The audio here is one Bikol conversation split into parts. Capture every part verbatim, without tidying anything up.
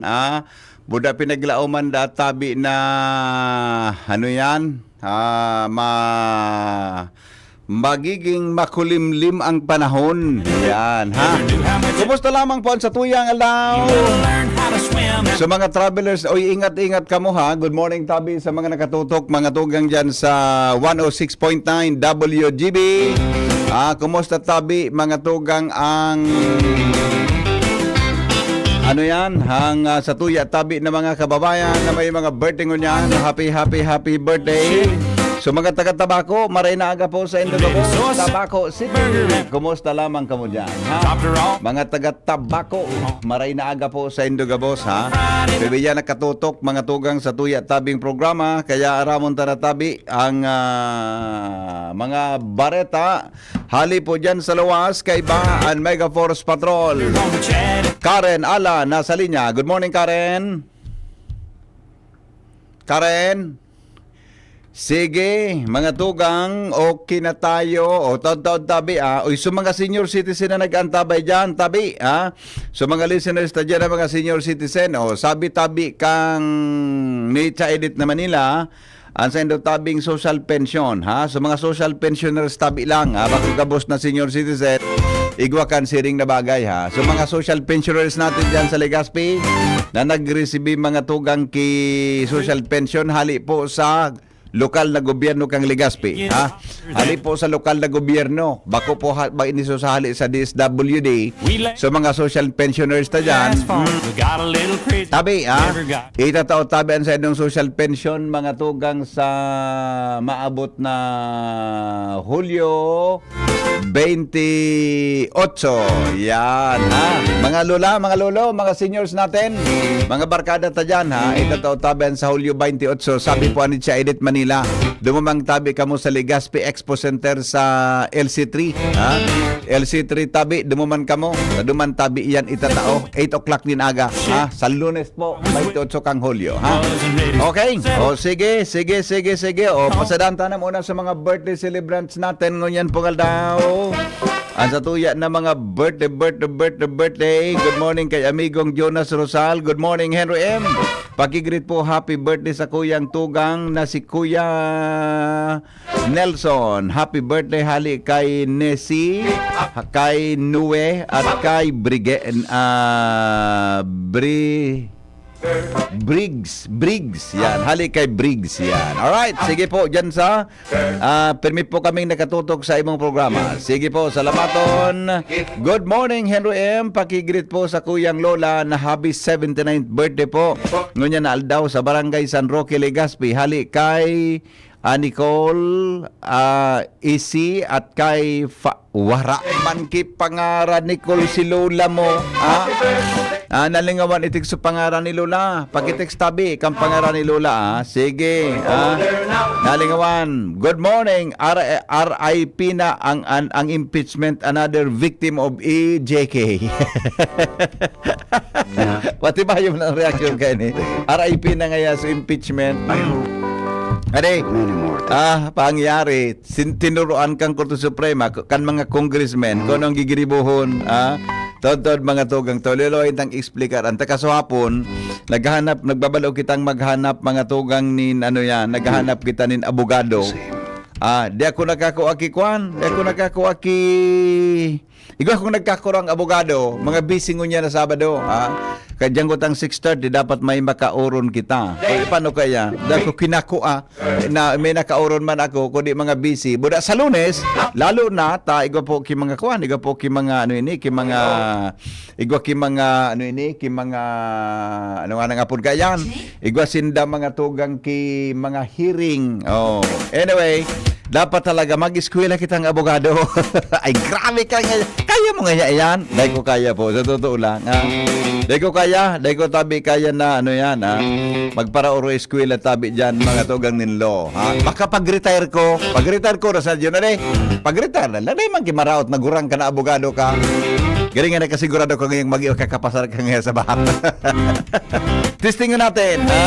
Ah, buda pinaglaoman da tabi na, ano yan? Ah, ma-, magiging makulimlim ang panahon. Yan, ha? Kumusta lamang po ang satuyang aldaw? Sa mga travelers, oy, ingat-ingat kamo, ha? Good morning, tabi sa mga nakatutok, mga tugang dyan sa one oh six point nine W G B. Ah, kumusta, tabi, mga tugang, ang, ano yan, ang, ah, satuya tabi na mga kababayan na may mga birthday ngunyan? Happy, happy, happy birthday. So, mga taga Tabaco, maray na aga po sa indo gabos. Tabaco City, kumusta lamang kamo dyan, ha? Mga taga Tabaco, maray na aga po sa indo gabos, ha? Bibigyan nakatutok, mga tugang, satuya tabing programa, kaya aramon ta na tabi ang, ah, mga bareta. Hali po dyan sa luwas, kaiba ang Mega Force Patrol. Karen Ala, nasa linya. Good morning, Karen. Karen? Sige, mga tugang, okay na tayo. O, taon-taon tabi, ah. Uy, so mga senior citizen na nag-antabay dyan, tabi, ah. So mga listeners ta dyan, mga senior citizen, o, sabi tabi kang Nature Edit na Manila, ang saindo tabing social pension, ha? So mga social pensioners tabi lang, ha? Bako gabos na senior citizen, igwa kan siring na bagay, ha? So mga social pensioners natin dyan sa Legazpi, na nagresibi mga tugang ki social pension, hali po sa lokal na gobyerno kang Legazpi, ha? Hali po sa lokal na gobyerno. Bako po ha, ba ini susahali sa D S W D. So mga social pensioners ta dyan. Hmm. Tabi, ha? Itatao tabi ang saindong social pension, mga tugang, sa maabot na Hulyo twenty-eight. Yan, ha? Mga lola, mga lolo, mga seniors natin, mga barkada ta dyan, ha? Itatao tabi ang sa Hulyo twenty-eight. Sabi po ani siya, Edit Manila, dumumang tabi kamo sa Legazpi Expo Center sa L C three, ha? L C three tabi, dumuman kamo. Sa duman tabi iyan itatao, eight o'clock nin aga, ha? Sa Lunes po, twenty-eight kang Hulyo, ha? Okay. O, sige, sige, sige, sige. O, pasadanta na muna sa mga birthday celebrants natin ngunyan pong aldaw. Ang satuya na mga birthday, birthday, birthday, birthday. Good morning kay amigong Jonas Rosal. Good morning, Henry M. Pakigreet po, happy birthday sa kuyang tugang na si Kuya Nelson. Happy birthday hali kay Nessie, kay Nue, at kay Brige-, ah, Bri-, Briggs. Briggs, yan. Hali kay Briggs, yan. Alright, sige po, dyan sa, ah, permi po kaming nakatutok sa imong programa. Sige po, salamaton. Good morning, Henry M. Pakigreet po sa kuyang lola na happy seventy-ninth birthday po. Ngunyan na aldaw sa Barangay San Roque, Legazpi. Hali kay, ah, Nicole, ah, Isi, at kay Fa-, wara man ki pangaran ni Nicole si lola mo, ha? Ah, nalingawan itik sa pangaran ni lola. Pakitext tabi kang pangaran ni lola, ah. Sige, ah. Nalingawan. Good morning. R-, R I P na ang, ang, ang impeachment, another victim of E J K. Pati ba yung reaction kayo ni R I P na ngaya sa impeachment? Ade, ah, pangyari, sin-, tinuruan kang Korte Suprema, k-, kan mga congressmen, kung anong gigiribuhon, ah, tod-tod mga tugang to, lilo itang explicar. Ang takasuhapon, naghahanap, nagbabalo kitang maghanap mga tugang nin, ano yan, naghahanap kita nin abogado. Ah, di ako nakakua ki kwan, di ako nakakua ki Igwa kung nagkakurang abogado, mga busy ngunyan na Sabado, ha? Kadyang gutang six thirty, dapat may makauron kita. Kaya paano kaya? Dahil ko kinakua, na may nakauron man ako, kundi mga busy. Buda sa Lunes, lalo na, ta, igwa po ki mga kuan, igwa po ki mga, ano ini, ki mga, igwa ki mga, ano ini, ki mga, ano nga nang apod kayan? Igwa sinda mga tugang ki mga hearing. Oh. Anyway, dapat talaga mag-eskwela kitang abogado. Ay, grabe ka nga. Kaya mo nga yan? Dahil ko kaya po, sa totoo lang. Ah. Dahil ko kaya, dahil ko tabi kaya na ano yan, ha? Magparauro eskwela tabi dyan, mga tugang nin law. Ha? Baka pag-retire ko, pag-retire ko, Rosario na eh. Pag-retire na lang, dahil man kimaraot, nagurang ka na abogado ka. Galing nga nakasigurado ka ngayong mag-, makakapasar ka ngayon sa baha. Testingon natin, ha?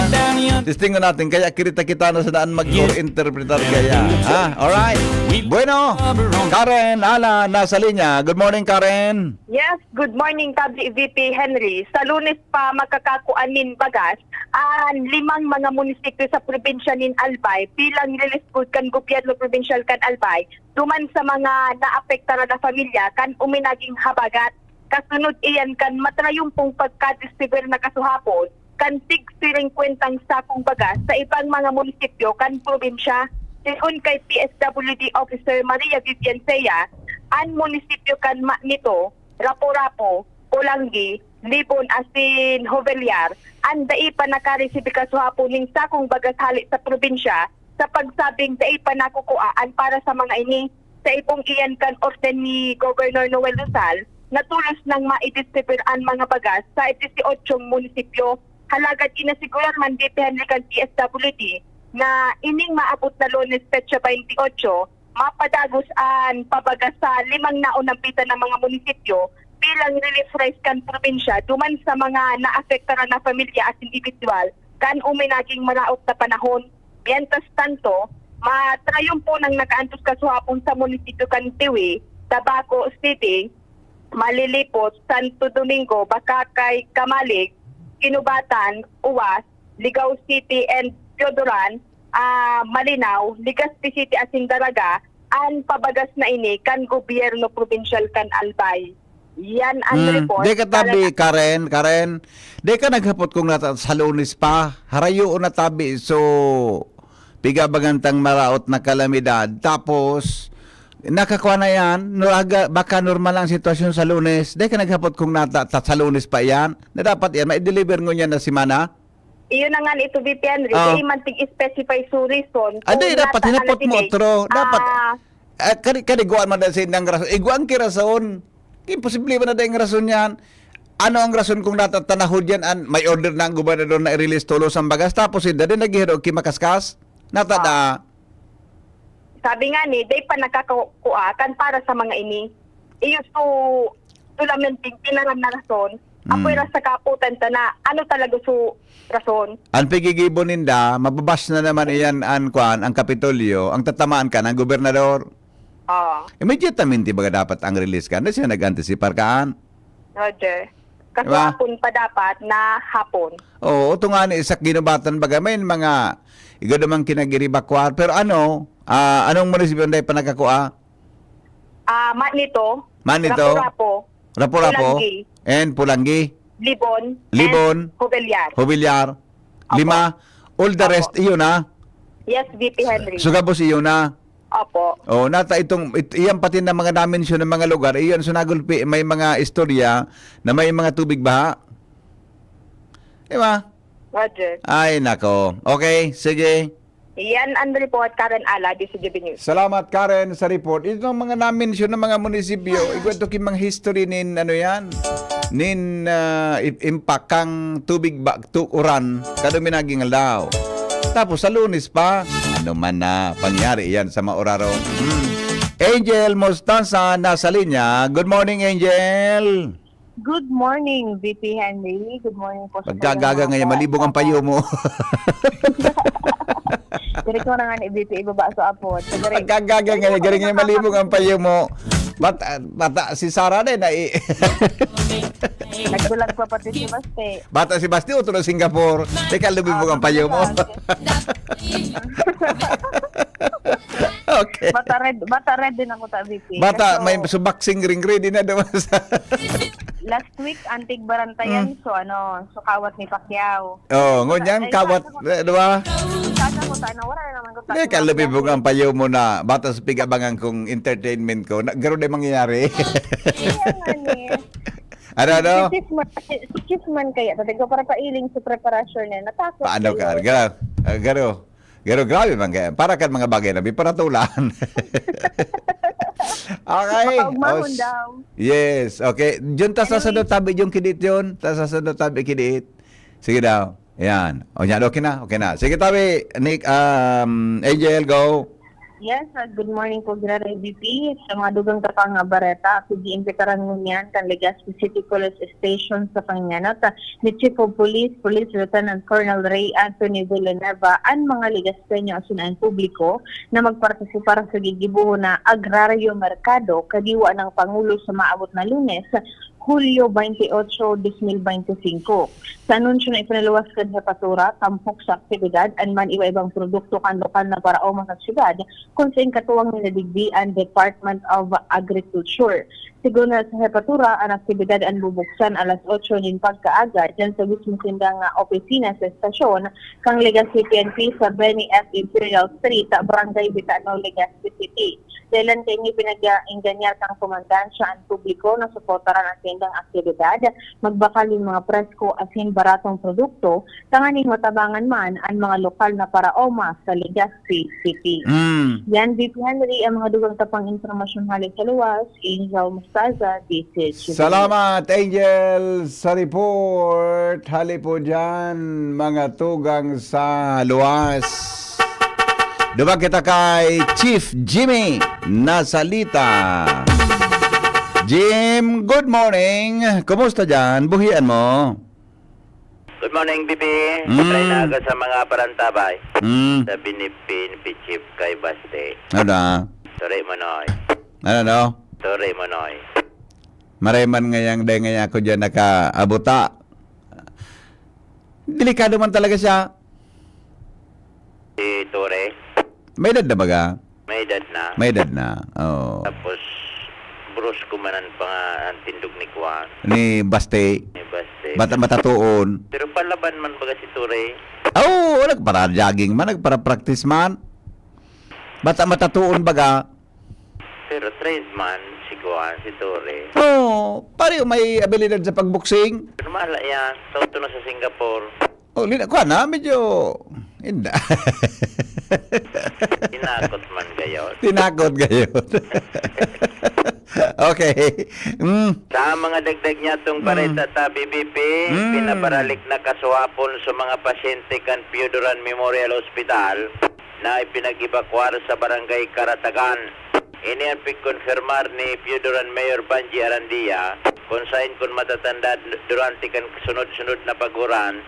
Testingon natin. Kaya kirita kita na sa daan mag-, or interpretar kaya. Ha? Alright. Bueno, Karen, Ala, nasa linya. Good morning, Karen. Yes, good morning, Tabi V P Henry. Sa Lunes pa makakakuan nin bagas an limang mga munisipyo sa probinsya nin Albay bilang relief good kan gobyerno probinsyal kan Albay duman sa mga naapektaran na pamilya kan uminaging habagat. Kasunod iyan kan matrayompong pagkadistribuir na kasuhapon kan tig singkwentang sakong bagas sa ibang mga munisipyo kan probinsya. Segun kay P S W D Officer Maria Vivian Sea, an munisipyo kan Manito, Rapu-Rapu, Polangui, Libon asin Jovellar an dai pa nakaresibi kasuhapon nin sakong bagas hale sa probinsya sa pagsabing dai pa nakukua an para sa mga ini. Sa ibong iyan kan orden ni Governor Noel Rosal, natolos nang maidistribuir an mga bagas sa disiotso munisipyo. Halagad inasigurar man dipende kan P S W D na ining maabot na Lunes, petsa baynte otso, mapadagos an pabagas sa limang naunampitan na mga munisipyo bilang relief rice kan probinsya duman sa mga naapektaran na pamilya asin indibidwal kan uminaging maraot na panahon. Mientras tanto, matrayumpo nang nakaantos kasuhapon sa munisipyo kan Tiwi, Tabaco City, Malilipot, Santo Domingo, Bacacay, Camalig, Guinobatan, Uwas, Ligao City and Teodoran, ah, Malinao, Legazpi City asin Daraga, an pabagas na ini kan gobyerno probinsyal kan Albay. Yan an Hmm, report. di ka tabi, Talaga- Karen, Karen. Di ka naghapot kung nata sa Lunes pa. Harayo o natabi. So, pigabagan tang maraot na kalamidad. Tapos, nakakuha na yan. No, aga, baka normal ang sitwasyon sa Lunes. Di ka naghapot kung nata ta, sa Lunes pa yan. Na dapat yan, mai-deliver ngunyan na semana. Iyon na nga ito, V P Henry. Ah. Kaya man tig-specify so reason. Ah, di, kung dapat nata- hinapot ano, mo, sige. Otro. Dapat, Ah, Ah, kani, kani guan man dahil sa indang rason. Igwa ang kirason. Imposible man na dahil rason yan. Ano ang rason kung natatanahod yan? An, may order na ang gobernador na i-release tulos ang bagas. Tapos hindi din naghihirog kimakaskas. Natada. Sabi nga ni, day pa nakakukua kan para sa mga ini. Iyo so, solamente tinaram na rason. Mm. Apoy ra sa kaputan ta na, ano talaga so rason? Ang pigigibo ninda, mababas na naman iyan an kwan, ang Kapitolyo, ang tatamaan ka ng gobernador. Ah, Immediatamente baga dapat ang release ka. Hindi siya nag-anticipar kaan. Roger. Diba? Kaswapon pa dapat na hapon. Oo, ito nga ni Isak Ginubatan baga, may mga igod namang kinagiribakwar. Pero ano, ah, anong munisipyo na pa nakakua? Ah, Manito, Manito? Rapu-Rapu, Rapu-Rapu? Polangui, And Polangui? Libon, Libon. and Jovellar. Jovellar? Opo. Lima? All the Opo. Rest, iyon na? Yes, V P Henry. Sugabos iyon na? Opo. Oh, nata itong it, iyan pati na mga na-mention ng mga lugar, iyan sunagulpi may mga istorya na may mga tubig baha. Di ba? Roger. Ay nako. Okay, sige. Yan ang report, Karen Ala, D C G B News. Salamat Karen sa report. Itong mga na-mention ng mga munisipyo, igwa ito ki mga history nin ano yan, nin ah, i- impact kang tubig ba, tu, uran, kada minaging aldaw. Tapos sa Lunes pa, ano man na pangyari yan sa Mauraro. Hmm. Angel Mostaza nasa linya. Good morning, Angel. Good morning, V P Henry. Good morning po sa Pagkagaga mga ngayon, po. malibog ang payo mo. Diri ko na nga ni V P ibaba sa apod. So, diri, Pagkagaga ngayon, galing ngayon, malibog ang payo mo. Bata, bata si Sarah din, ay, nagbulag pa pati si Baste. Bata si Basti, utro na Singapore. Teka, lumibog ang payo mo. Okay. Bata red, bata red din ako sa V P. Bata, Kaso, may subaksing ring ready na daw sa... Last week, antig barantayan, so ano, so kawat ni Pacquiao. Oh, ngunyan, Ay, kawat, saan ako? eh, di ba? Saan ako sa ano, wala naman ko sa Teka, lumibog ang payo mo na bata sa pigabangan kong entertainment ko. Na, garo na mangyayari. Kaya nga ni. Ano, ano? Si Chisman, si, si Chisman kaya, sabi ko, para pailing sa preparasyon niya, natakot. Paano ka? kayo. Garo, ah, garo. Garo, grabe man kaya. Para kan mga bagay na biparatulan. Okay. Makaugmahon Os- daw. Yes. Okay. Diyan ta sa Anyway. Tabi, yung kidit yun. Ta sa Tabi, kidit. Sige daw. Yan. O yan, okay na. Okay na. Sige, Tabi. Nick, um, Angel, go. Yes, uh, good morning po, Graray B P. Sa mga dugang ta pang, ah, bareta, sige, imbitaran ngunyan kan Legazpi City Police Station sa panganot, ah, ni Chief of Police, Police Lieutenant Colonel Ray Anthony Villanueva, an mga Legazpeño asin an publiko na magpartisipar sa gigibohon na Agraryo Merkado, kadiwa ng Pangulo sa maabot na Lunes, Hulyo twenty-eight, dos mil beinti singko. Sa anunsyo na ipinaluwas kan Hepatura, tampok sa aktibidad, an man iba-ibang produkto kan lokal na paraoma sa syudad, kun saen katuwang na digdi an Department of Agriculture. Sigon na sa Hepatura, an aktibidad an bubuksan alas otso nin pagkaaga, dyan sa mismo sindang, ah, opisina sa estasyon, kan Legazpi P N P sa Benny F. Imperial Street, Barangay Bitano, Legazpi City. Dahilan kaini pinag-engganyar kan komandansya an publiko na suportaran an saindang aktibidad, magbakal nin mga presko asin baratong produkto, tanganing matabangan man an mga lokal na paraoma sa Legazpi City. Mm. Yan, V P Henry, ang mga dugang ta pang impormasyon hale sa luwas. Angel Mostaza, D Z H. Salamat, Angel, sa report. Hale po dyan, mga tugang sa luwas. Duman kita kay Chief Jimmy Nasalita. Jim, good morning. Kumusta dyan? Buhian mo? Good morning, B P. Mm. Maray na aga sa mga parantabay. Mm. Sabi ni Pin Pichip kay Baste. Ano? Sorry, Manoy. Ano, no? Sorry, Manoy. Maray man ngayang day ngaya ako dyan nakaabuta. Delikado man talaga siya. Si Tore? May edad na baga? May edad na. May edad na, oo. Tapos, brusko man ang panga-, ang tindog ni Kuan. Ni Baste. Ni Baste. Bata matatuon. Pero palaban man baga si Tore. Oo, nagpara-jogging man, nagpara-practice man. Bata matatuon baga. Pero trained man si Kuan, si Tore. Oo, pareho may abilidad sa pagboksing. Normal yan. Sa auto na sa Singapore. Oh, lina-, kuha na, medyo, inda. Tinakot man gayon. Tinakot gayon. Okay. Mm. Sa mga dagdag niya tong Mm. bareta ta, B B P, Mm. pinabaralik na kasuhapon sa mga pasyente kan Pio Duran Memorial Hospital na ipinag-ebakwar sa Barangay Karatagan. Ini an pigkonfirmar ni Pio Duran Mayor Banji Arandia, kun saen kun matatanda, durante kan sunod-sunod na pag-uran,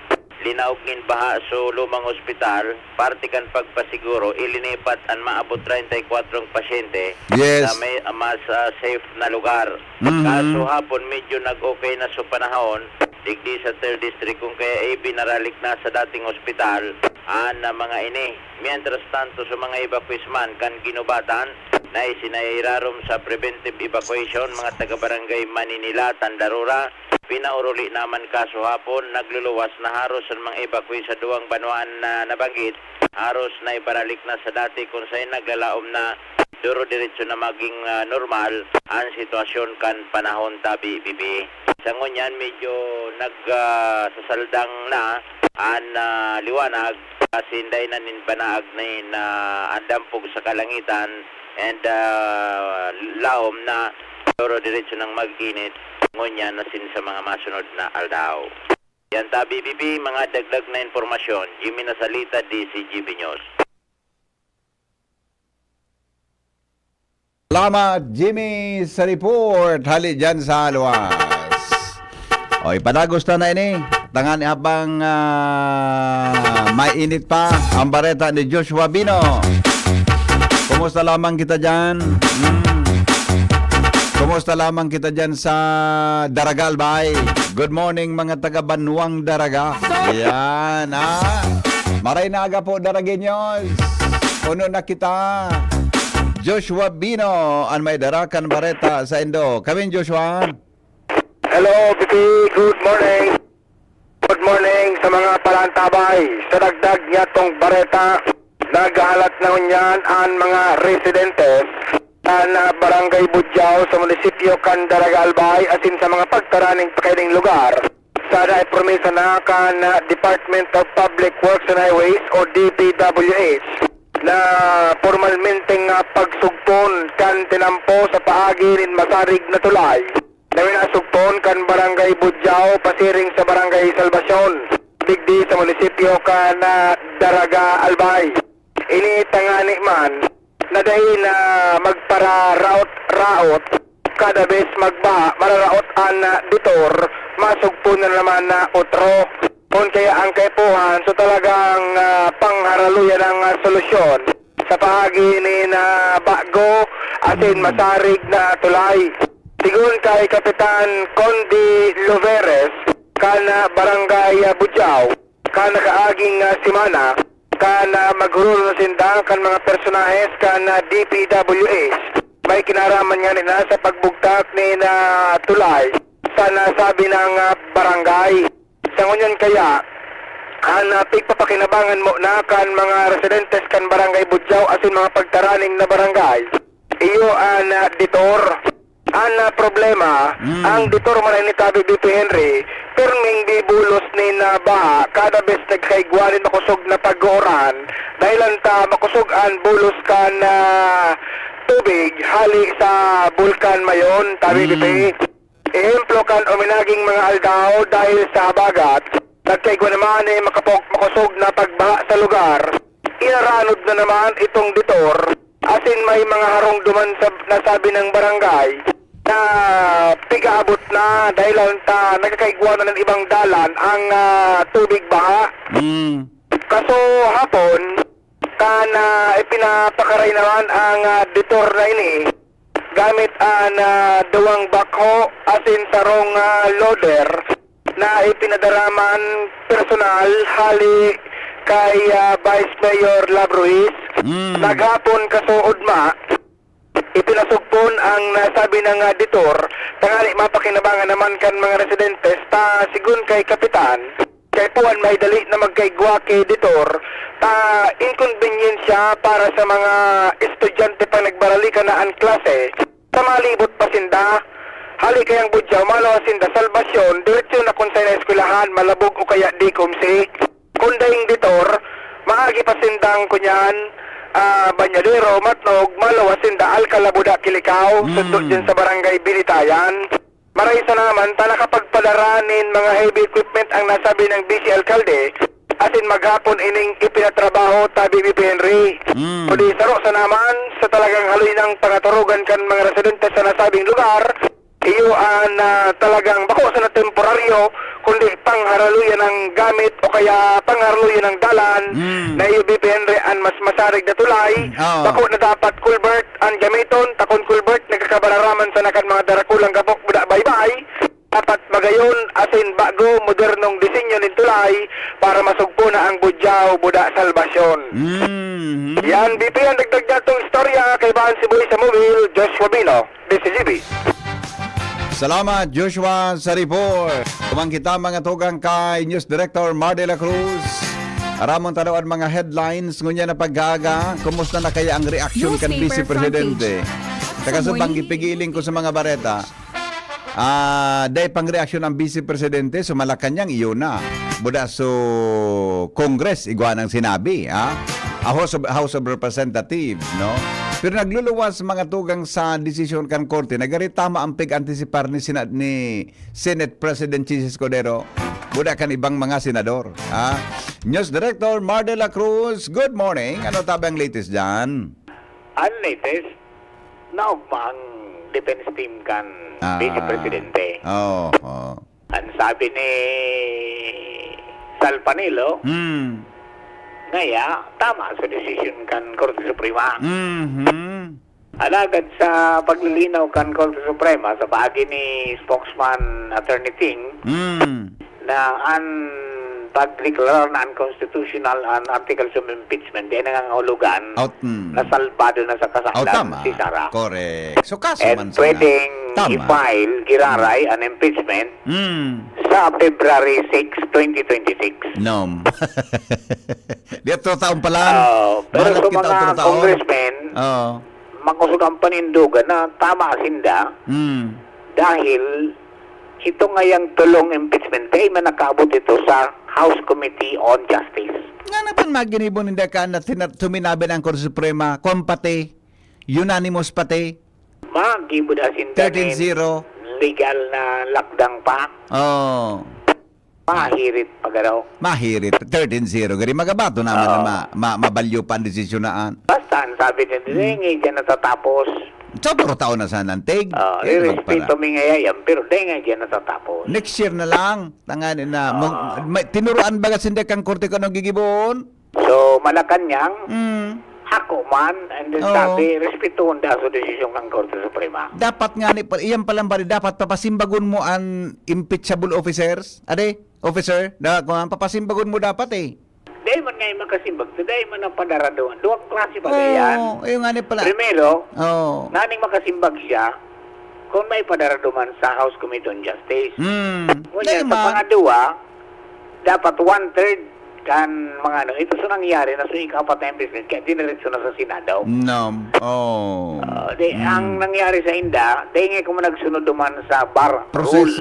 linaog nin baha so lumang ospital, parte kan pagpasiguro, ilinipat an maabot treinta y kuwatrong pasyente Yes. sa may, mas, ah, safe na lugar. Mhm. Kaso hapon, medyo nag-okay na so panahon, digdi sa third district, kun kaya ibinaralik na sa dating ospital an, ah, mga ini. Mientras tanto, sa mga evacuees man kan ginubatan na isinairarom sa preventive evacuation, mga taga-barangay Maninila, Tandarura, pinauruli naman kaso hapon, nagluluwas na haros an mga evacuee sa duwang banwaan na nabanggit, haros naibaralik na sa dati kun saen naglalaom na duro-diretso na maging, ah, normal an sitwasyon kan panahon tabi, B B. Sa ngunyan, medyo nag, ah, sasaldang na an, ah, liwanag, asin dai na nin banaag nin, ah, an dampog sa kalangitan, and, ah, laom na duro-diretso nang mag-init ngunyan asin sa mga masunod na aldaw. Yan ta, B B B, mga dagdag na impormasyon. Jimmy Nasalita, D Z G B News. Salamat, Jimmy, sa report. Hali dyan sa luwas. O, ipadagos ta na ini. Tangan habang, ah, mainit pa ang bareta ni Joshua Bino. Kumusta lamang kita dyan? Hmm. Kumusta lamang kita dyan sa Daraga, Albay? Good morning, mga taga Banwang Daraga. Yan, ah. Maray na aga po, Daragueños. Puno na kita. Joshua Bino, an may dara kan bareta sa indo. Kawin, Joshua. Hello, B P. Good morning. Good morning sa mga palantabay. Sa dagdag niyatong bareta, naghahalat na ngunyan an mga residente kan, ah, Barangay Budyaw sa munisipyo kan Daraga, Albay, asin sa mga pagtaraning pakaining lugar. Sa naipurmisa na kan, ah, Department of Public Works and Highways o D P W H na pormalmenteng, ah, pagsugpon kan tinampo sa paagi nin masarig na tulay na minasugpon kan Barangay Budyaw pasiring sa Barangay Salvacion, digdi sa munisipyo kan, ah, Daraga, Albay. Ini tangani man na dai na magpararaot-raot. Kada bes magbaha, mararaot an, ah, detour, masugpo na naman na otro. Kun kaya ang kaipuhan, so talagang, ah, pangharaluyan ang, ah, solusyon sa paagi ni na bago asin masarig na tulay. Sigon kay Kapitan Condi Loveres, kan, ah, Barangay, ah, Bujao, kan nakaaging, ah, semana, kan, ah, maghurul na sinda kan mga personahes kan, ah, D P W H. May kinaraman nga nila sa pagbugtak ni na tulay sa nasabi ng, ah, barangay. Sa ngunyan kaya, an, ah, pigpapakinabangan mo na kan mga residentes kan Barangay Budyaw asin mga pagtaraning na barangay. Iyo an, ah, detour. An, ah, problema, Hmm. ang detour man ini tabi, B P Henry, pirming bibulos ni na baha kada bes nagkaigwa nin makosog na pag-uuran, dahilan ta makosog an bulos kan, ah, tubig hali sa Bulkan Mayon, tabi, Hmm. B P. Ehemplo kan uminaging mga aldaw dahil sa habagat, nagkaigwa naman ni makapok-, makosog na pagbaha sa lugar. Inaranod na naman itong detour, asin may mga harong duman sa nasabi ng barangay na pigaabot na dahil ta nagkakaigwa na ng ibang dalan ang, ah, tubig baha. Mm. Kaso hapon, kan, ah, ipinapakaray naman ang, ah, detour na ini gamit an, ah, duwang backhoe asin sarong, ah, loader na ipinadara man personal hali kay, ah, Vice Mayor Lab Ruiz. Mm. Naghapon kasuod ma, ipinasugpon ang nasabi na nga detour, tangali mapakinabangan naman kan mga residentes ta, sigon kay Kapitan, kaipuhan maidali na magkaigwa ki detour ta inconvenience siya para sa mga estudyante pa nagbaralikan na an klase. Sa malibot pa sinda, hali kayang Budyaw, malaw sinda, Salvacion, diretsyo na kun sa eskwelahan, Malabog o kaya Dicomsi. Kun daing detour, maagi pa sindang kunyan, ah, Banyadero, Matnog, malaw sinda, Alcalabuda, Kilikao, Mm. sundo dyan sa barangay Binitayan. Maray sana man ta nakapagpadara nin mga heavy equipment ang nasabi ng vice alkalde, asin maghapon ining ipinatrabaho ta, B B P Henry. Mm. Kundi saro sana man sa talagang haloy nang pangaturugan kan mga residente sa nasabing lugar, iyo an, ah, talagang bako sana temporaryo, kundi pangharaluyan ng gamit o kaya pangharaluyan ng dalan Mm. na iyo, B P Henry, an mas masarig na tulay. Oo. Bako na dapat culvert an gamiton, ta kun culvert, nagkakabararaman sana kan mga darakulang gabok buda baybay. Dapat magayon, asin bago, modernong disenyo nin tulay para masugpo na ang Budyaw buda Salvacion. Mhm. Yan, B P, ang dagdag datong istorya, kaibahan si Boy sa Mobile, Joshua Bino, D C G B. Salamat, Joshua, sa report. Tumang kita, mga tugang, kay News Director Mar de la Cruz. Aramon ta daw an mga headlines ngunyan na pag-aaga. Kumusta na kaya ang reaksyon kan Newspaper Vice Presidente? Front page. Taka sa Sa banggi, morning. Pigiling ko sa mga bareta. Ah, dai pang reaksyon ang Vice Presidente, so Malacañang, iyo na. Buda so Congress, igwa nang sinabi, ha? A House of, House of Representatives, no? Pero nagluluwas mga tugang sa desisyon kan korte, nagari tama ang pig-antisipar ni Sina-, ni Senate President Chiz Escudero, buda kan ibang mga senador, ha? News Director Mar de la Cruz, good morning. Ano tabi ang latest dyan? Ang latest, naugma ang defense team kan Ah, Vice Presidente. Oo, oo. Ang sabi ni Sal Panelo, Hmm. ngaya, tama sa desisyon kan Korte Suprema. Mhm. Alagad sa paglilinaw kan Korte Suprema, sa paagi ni spokesman Attorney Ting, Hmm. na an pagdeklarar na unconstitutional an articles of impeachment, di nangangahulugan Out, mm. na salbado na sa kasalan Oh, tama. si Sara. Correct. So, kaso And man sana. pwedeng Tama. i-file, giraray, Mm. an impeachment Mm. sa February six, twenty twenty-six. Nom. Di, otro taon pa lang. Oo, pero Mahanap sa kita mga otro taon. congressmen, Oo. makosog ang panindugan na tama sinda Mm. dahil ito ngayang tulong impeachment, dai man nakaabot ito sa House Committee on Justice. Nga naman maginibo ninda ka na tina-, tuminabi ng Korte Suprema, kung pati, unanimous pati, Magibo na sinda thirteen zero. Legal na lakdang pa. Oh. Mahirit pa garo. Mahirit, thirteen zero. Gari magabato naman Oo. na ma-, ma-, mabalyo pa ang desisyon na an. Basta Tan, sabi niya, "Dai nga diyan natatapos." So, puro taon na sana ang tig. Ah, Eh, di ba respeto pala? mi nga yan, pero dai nga diyan natatapos. Next year na lang, tanganin na. Ah. Mag-, may, tinuruan baga sinda kang korte kung anong gigibohon? So, Malacañang, Mm. hako man, and then Oo. sabi, respetuhon da sa desisyon kang Korte Suprema. Dapat nga ni, iyan pala, pare, dapat papasimbagon mo ang impeachable officers. Ade, officer, da, kung ang papasimbagon mo dapat eh. Dai man nga makasimbag, so dai man ang padaraduan. Duwang klase pa Oo, yan. Ayun nga ni pala. Primero, Oo. nganing makasimbag siya, kung may padaraduman sa House Committee on Justice. Hmm. Ngunyan, Dai sa man. pangadwa, dapat one-third kan mga ano. Ito so nangyari na so ikapat na impeachment, kaya diniretso na sa Senado. Nam-, oh. Ah, di, Hmm. ang nangyari sa inda, dai nga kung nagsunod duman sa bar Process. rule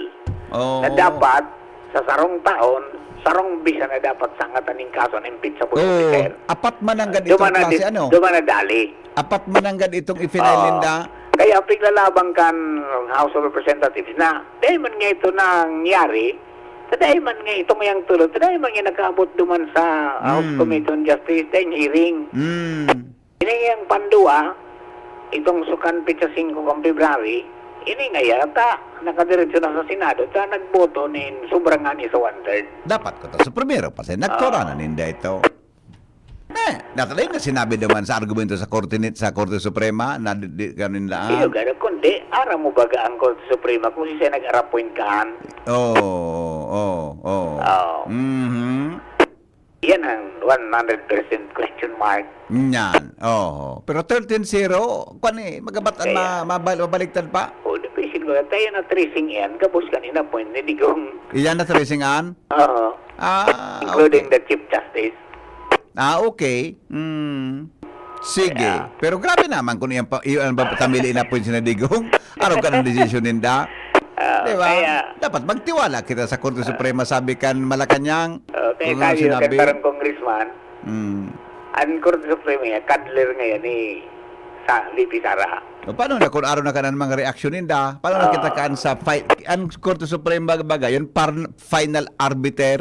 Oo. na dapat sa sarong taon, sarong bisa na dapat sangatan ning kaso na impeachable Oo. officer. Apat man ang ganitong Duman na klase, di-, ano? duman na dali. Apat man ang ganitong i-file Oo. ninda. Kaya piglalaban kan House of Representatives na, dahil man nga ito nangyari, sa dahil man nga itong yang tulad, sa dahil man nga nakaabot duman sa House Mm. Committee on Justice, dahil hearing. Mm. Ini yang pandua, itong sukan petsa singko kan February, ini nga yata, nakadiretso na sa Senado, ta nagboto nin sobra nga ni sa one-third. Dapat ko to. So, primero pa siya, nagkura Oo. na ninda ito. Eh, nakalay na sinabi naman sa argumento sa Korte ni, sa Korte Suprema na di, di, ganun lang. Iyo, garo, kundi, aram mo baga ang Korte Suprema kung siya nag-appoint kan? Oo, oo, oo. Oo. Mhm. Yan ang one hundred percent question mark. Yan, oo. Pero thirteen zero, kwan eh, magabat ang Kaya ma-, mabal-, mabaliktad pa? O, napisil ko, tayo na tracing yan, gabos kan in-appoint ni Digong. Iyan na tracing an? Oo. Ah, Including okay. the Chief Justice. Ah, okay. Hmm. Sige. Kaya Pero grabe naman kung iyan pa, iyan ba tamili na po yung sinadigong? Araw ka ng desisyon ninda? Ah, Di ba? kaya Dapat magtiwala kita sa Korte Suprema, sabi kan Malacanang. Ah, kaya Kung ano tayo, sinabi? kan parang congressman, Hmm. ang Korte Suprema yan, cuddler ngayon ni sa V P Sara. O, paano na kung araw na ka na mga reaksyon ninda? Paano na Ah. kita kaan sa fi-, ang Korte Suprema, baga, yun, par-, final arbiter,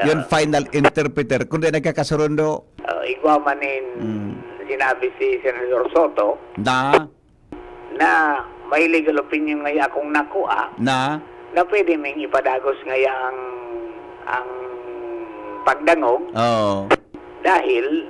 yun, Ah. final interpreter, kung di nagkakasurundo? Ah, igwa man in Mm. sinabi si Senador Soto Na? na may legal opinion ngaya akong nakuha Na? na pwede ming ipadagos ngaya ang, ang pagdangog Oo. dahil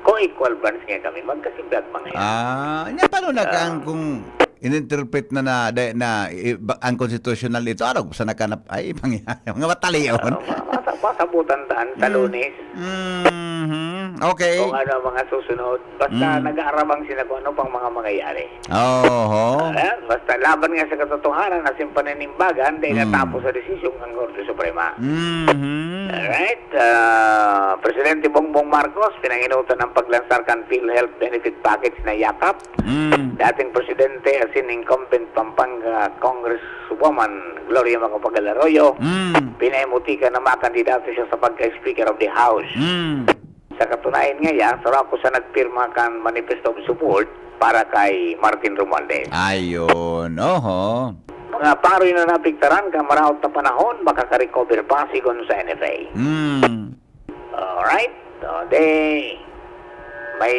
co-equal branch nga kami, magkasimbag mga yan. Ah, nya paano na Ah. kang kung in-interpret na na, da-, na, i-, ba-, unconstitutional ito? Araw, sa nakanap, ay, mga, mga matalion. Ah, ma-, masa-, masabutan taan sa Mm. Lunes. Mhm. Okay. Kung ano ang mga susunod. Basta Mm. nag-aarabang sila kung ano pang mga mangyayari. Oho. Ayan, basta laban nga sa katotohanan, asin pananimbagan, dahil Mm. natapos sa desisyon ng Korte Suprema. Mhm. Alright, ah, Presidente Bongbong Marcos, pinanginutan ang paglansar kan PhilHealth Benefit Package na yakap. Mm. Dating presidente, asin incumbent Pampanga Congresswoman Gloria Macapagal Arroyo, Mm. pinaimutika na makandidato siya sa pagka-Speaker of the House. Mm. Sa katunayan ngaya, saro ako sa nagpirma kan Manifesto of Support para kay Martin Romualdez. Ayun, oho. Mga paroy na naapektaran kan maraot na panahon, makaka-recover pa, sigon sa N F A. Mm. Alright. So, de, may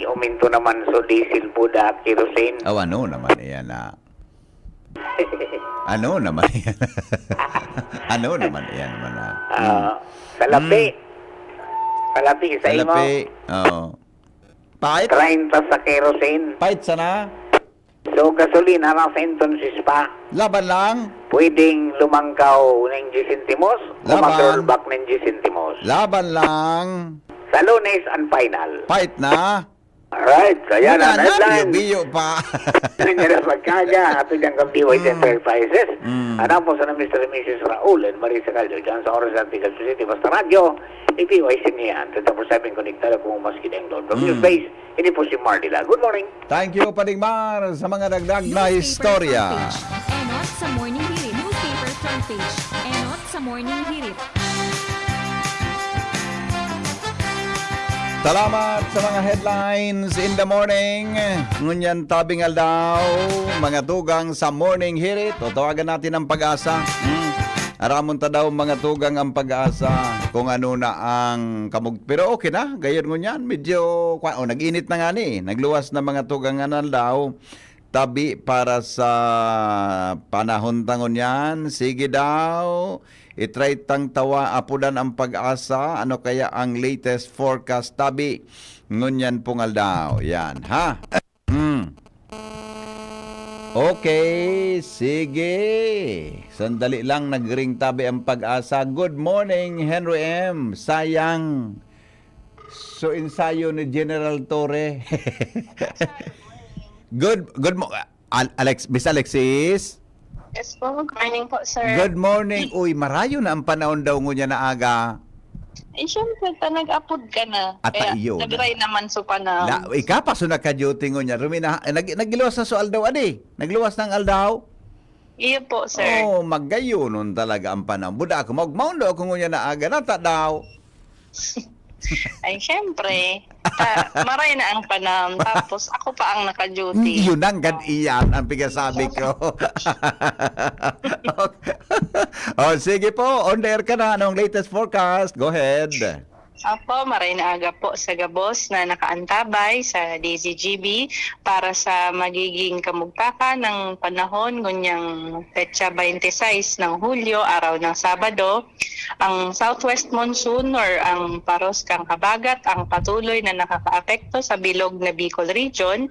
uminto naman so diesel, buda at kerosene. Aw, ano naman iyan na? Ano naman iyan? Ano naman iyan naman na? Ah, Hmm. salapi. Hmm. Salapi sa imo. Salapi. Oo. Pait? Treinta sa kerosene. Pait sana? So, gasolina, nasa entonces pa. Laban lang. Pwedeng lumangkaw ning diyes sentimos o Laban. mag-rollback ning diyes sentimos. Laban lang. Sa Lunes, ang final. Fight na. Alright, so yan Wala ang na, headline. biyo-biyo pa. Yan ang pagkaga, ato dyan kang B Y Z Mm. Enterprises. Mm. Anak po sa Mister and Missus Raul and Marisa Caldo, dyan sa Oras at Pical City, basta radyo, i-P Y C niyan. Twenty-four seven konektado po maski dayong doon. From Mm. your base, ini po si Mardy Lau. Good morning. Thank you, Paring Mar, sa mga dagdag na Newspaper istorya. front page. Enot sa Morning Hirit. Newspaper front page. Enot sa Morning Hirit. Salamat sa mga headlines in the morning. Ngunyan tabing aldaw, mga tugang sa Morning Hirit. O, tawagan natin ang Pag-asa. Hmm. Aramon ta daw, mga tugang, ang pag-asa kung ano na ang kamug-, pero okay na, gayon ngunyan, medyo, kwa-, oh, nag-init na nga ni, nagluwas na, mga tugang, nga aldaw. Tabi para sa panahon ta ngunyan. Sige daw, i-try tang tawa, apudan ang pag-asa. Ano kaya ang latest forecast, tabi, ngunyan pong aldaw? Yan, ha? Hmm. Okay, sige. Sandali lang, nagring tabi ang pag-asa. Good morning, Henry M. Sayang. So, ensayo ni General Torre. Good, good mo-, Al-, Alex, Miss Alexis? Yes po, good morning po, sir. Good morning. Uy, marayo na ang panahon daw ngunyan na aga. Eh, syempre, ta nag-apod ka na. At Kaya, iyo na. Nag-ray naman so panahon. La, ika pa, so naka-duty ngunyan. Rumina, eh, nag-, nagluwas na so aldaw, adi? Nagluwas ng aldaw? Iyo po, sir. Oh, magayonon talaga ang panahon. Buda ako, magmaundo ako ngunyan na aga. Nata daw. Ay, syempre. Ta, maray na ang panahon. Tapos, ako pa ang naka-duty. Yun ang gad-, iyan ang pigasabi ko. Oh, sige po. On the air ka na. Anong latest forecast? Go ahead. Apo, maray na aga po sa gabos na nakaantabay sa D Z G B para sa magiging kamugtakan ng panahon ngunyang petsa twenty-six ng Hulyo, araw ng Sabado. Ang southwest monsoon or ang paros kang habagat ang patuloy na nakakaapekto sa bilog na Bicol Region.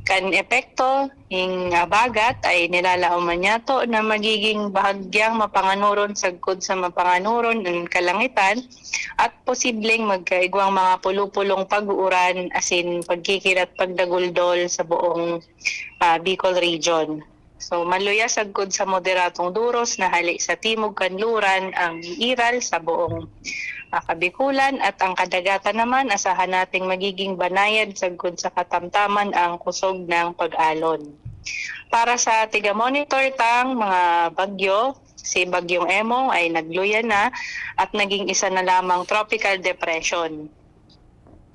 Kan epekto ning habagat ay nilalaoman niyato na magiging bahagyang mapanganoron sagkod sa mapanganoron an kalangitan at posibleng magkaigwang mga pulupulong pag-uuran asin pagkikilat pagdaguldol sa buong, ah, Bicol Region. So, maluya sagkod sa moderadong duros na hale sa timog kanluran ang iral sa buong, ah, Kabikulan at ang kadagatan naman asahan nating magiging banayad sagkod sa katamtaman ang kusog ng pag-alon. Para sa tiga-monitor tang mga bagyo, si Bagyong Emong ay nagluya na at naging isa na lamang tropical depression.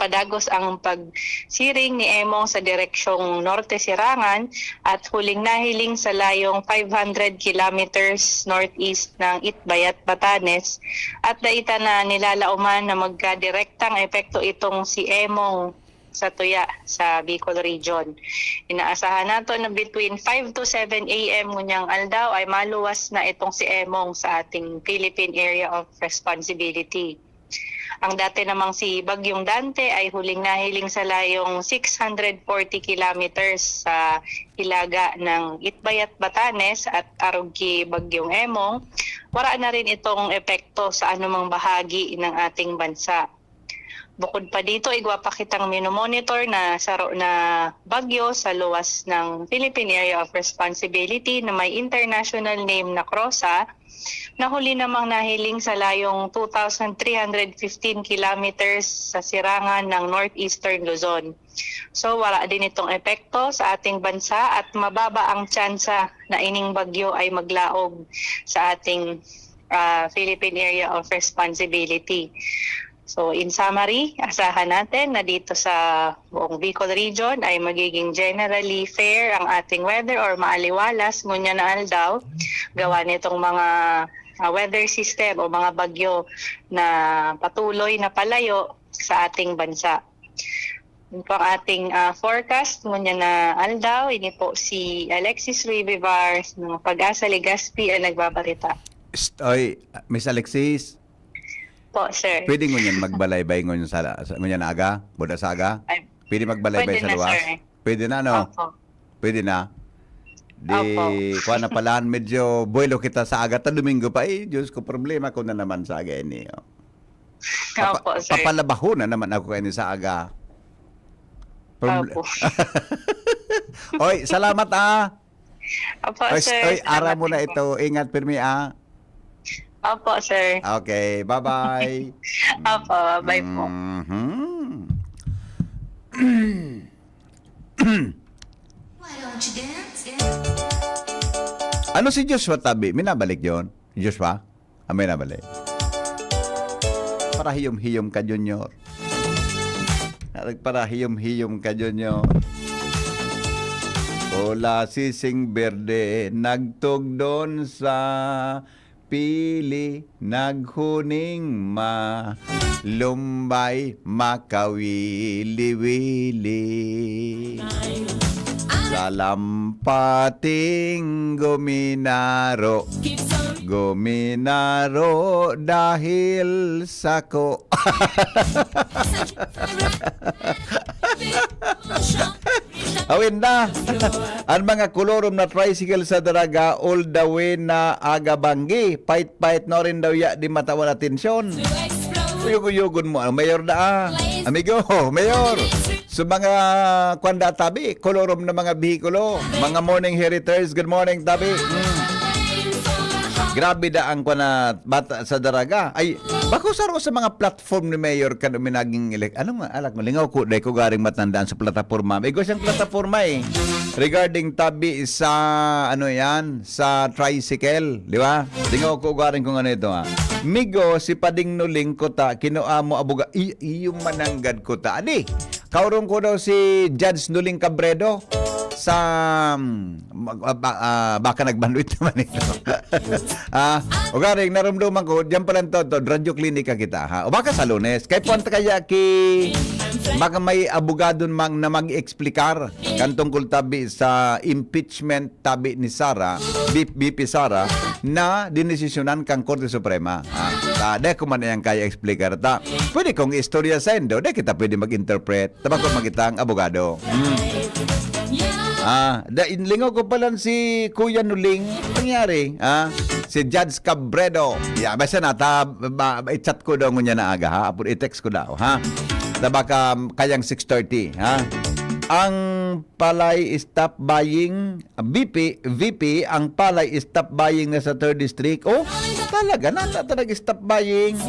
Padagos ang pagsiring ni Emong sa direksyong norte sirangan at huling nahiling sa layong five hundred kilometers northeast ng Itbayat, Batanes, at daita na nilalaoman na magkadirektang epekto itong si Emong sa tuya sa Bicol Region. Inaasahan nato na between five to seven a m ngunyang aldaw ay maluwas na itong si Emong sa ating Philippine Area of Responsibility. Ang dati namang si Bagyong Dante ay huling nahiling sa layong six hundred forty kilometers sa hilaga ng Itbayat, Batanes at arog ki Bagyong Emong, wara na rin itong epekto sa anumang bahagi ng ating bansa. Bukod pa dito, igwa pa kitang minomonitor na saro na bagyo sa luwas ng Philippine Area of Responsibility na may international name na CROSA, na huli namang nahiling sa layong two thousand three hundred fifteen kilometers sa sirangan ng northeastern Luzon. So, wala din itong epekto sa ating bansa at mababa ang tsansa na ining bagyo ay maglaog sa ating, ah, Philippine Area of Responsibility. So, in summary, asahan natin na dito sa buong Bicol Region ay magiging generally fair ang ating weather or maaliwalas ngunyan na aldaw, gawa nitong mga, ah, weather system o mga bagyo na patuloy na palayo sa ating bansa. Ito ang ating, ah, forecast ngunyan na aldaw. Ini po si Alexis Ribivar ng Pag-asa Legazpi ang nagbabarita. Psst, oy, Miss Alexis. Po, sir. Pwede ngunyan magbalaybay ngunyan sa, sa, ngunyan na aga? Buda sa aga? Ay, Pwede magbalaybay pwede sa na, luwas? Sir. Pwede na, no? Opo. Pwede na? Di, Opo. Kuha na pala, medyo buwelo kita sa aga. Ta Domingo pa, eh, Diyos ko, problema ko na naman sa aga ini, oh. Papa-, Opo, sir. Papalabahon na naman ako kaini sa aga. Proble- Opo. Oy, salamat, ah. Opo, Oy, sir. Oy, ara Salamat mo na din po. Ito. Ingat, pirmi, ah. Opo, sir. Okay, bye-bye. Opo, bye po. Mhm. Why don't you dance, dance? Ano si Joshua Tabi? Minabalik yon? Joshua? Ah, minabalik. Parahiyom-hiyom ka, Junior. Nagparahiyom-hiyom ka, Junior. Hola, Sising Berde, nagtugdon sa Pili, naghuning ma, lumbay, makawili-wili. Sa lampating guminaro, guminaro dahil sako. Awin na. An mga kolorom na tricycle sa Daraga, all the way na Agabanggi. Pait-pait na rin daw ya, di matawan atensyon. Uyog-uyogon mo, ah, Mayor da, ah. Amigo, Mayor. Sa mga, kwan da, tabi, kolorom na mga behikulo, mga morning heriters, good morning, tabi. Mm. Grabe da ang, kwan na, bata sa Daraga. Ay, bako saro sa mga platform ni Mayor kan uminaging elek-, ano nga, alak mo, lingaw ko, dai ko garing matandaan sa plataporma. May igwa siyang plataporma eh. Regarding tabi sa, ano yan, sa tricycle, di ba? Lingaw ko garing kung ano ito, ha. Migo, si Pading Nuling Kuta, kinuha mo abuga, i-, iyo mananggad Kuta. Adi, kaurong ko daw si Judge Nuling Cabredo sa, mm, mag-, ah, ba-, ah, baka nagbanwit naman ito. Ah, ugaring narumduman ko, diyan pa lang to, to, Radyo Klinika kita, ha? O baka sa Lunes. Kay puwan ta kaya ki, baka may abogado mang na mag-explicar kan tungkol tabi sa impeachment tabi ni Sara, B-, B P Sara, na dinesisyonan kan Korte Suprema. Ah, ta, dai ko man yan kaya explicar ta. Pwede kong istorya sa indo, dai kita pwede mag-interpret. Tabako magitang abogado. Hmm. Ah, da, lingaw ko pala si Kuya Nuling. Nangyari, ah, si Judge Cabredo. Ya, basta na, ta, ba, ba, i-chat ko daw ngunyan na aga, ha? Apod i-text ko daw, ha? Tabaka, kayang six thirty, ha? Ang palay stop buying, V P, V P, ang palay stop buying na sa third District. Oh, talaga, nata talaga stop buying.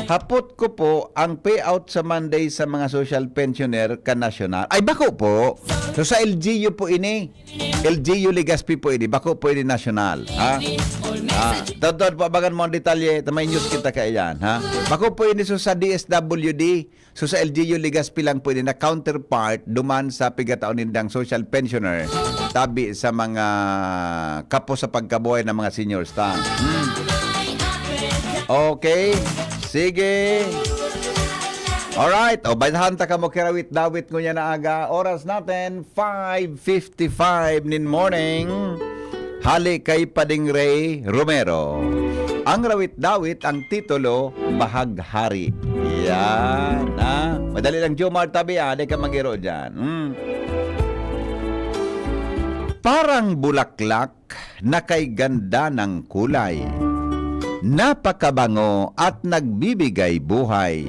Hapot ko po, ang payout sa Monday sa mga social pensioner ka national. Ay, bako po. So, sa L G U po ini. L G U Legazpi po ini. Bako po ini national. Ha? Ah, totoo po, abangan mo ang detalye. Tamay news kita kaiyan, ha? Bako po ini so sa D S W D. So, sa L G U Legazpi lang po ini na counterpart duman sa pigataon nindang social pensioner tabi sa mga kapos sa pagkabuhay ng mga seniors ta. Hmm. Okay. Sige. Alright. O, baytahan ta kamo kirawit-dawit ngunyan na aga. Oras natin, five fifty-five nin morning. Hali kay Pading Ray Romero. Ang rawit-dawit, ang titulo, Bahaghari. Yan, ha? Madali lang, Jomar, tabi, ha? Di ka mag-iro dyan. Hmm. Parang bulaklak na kay ganda ng kulay. Napakabango at nagbibigay buhay.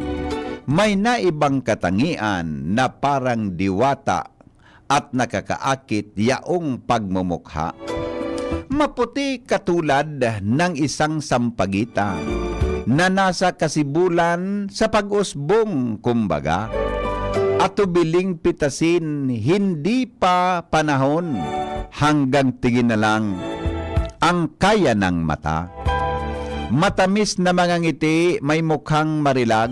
May naibang katangian na parang diwata at nakakaakit yaong pagmumukha. Maputi katulad ng isang sampagita na nasa kasibulan sa pag-usbong, kumbaga. Atubiling pitasin, hindi pa panahon, hanggang tingin na lang ang kaya ng mata. Matamis na mga ngiti, may mukhang marilag,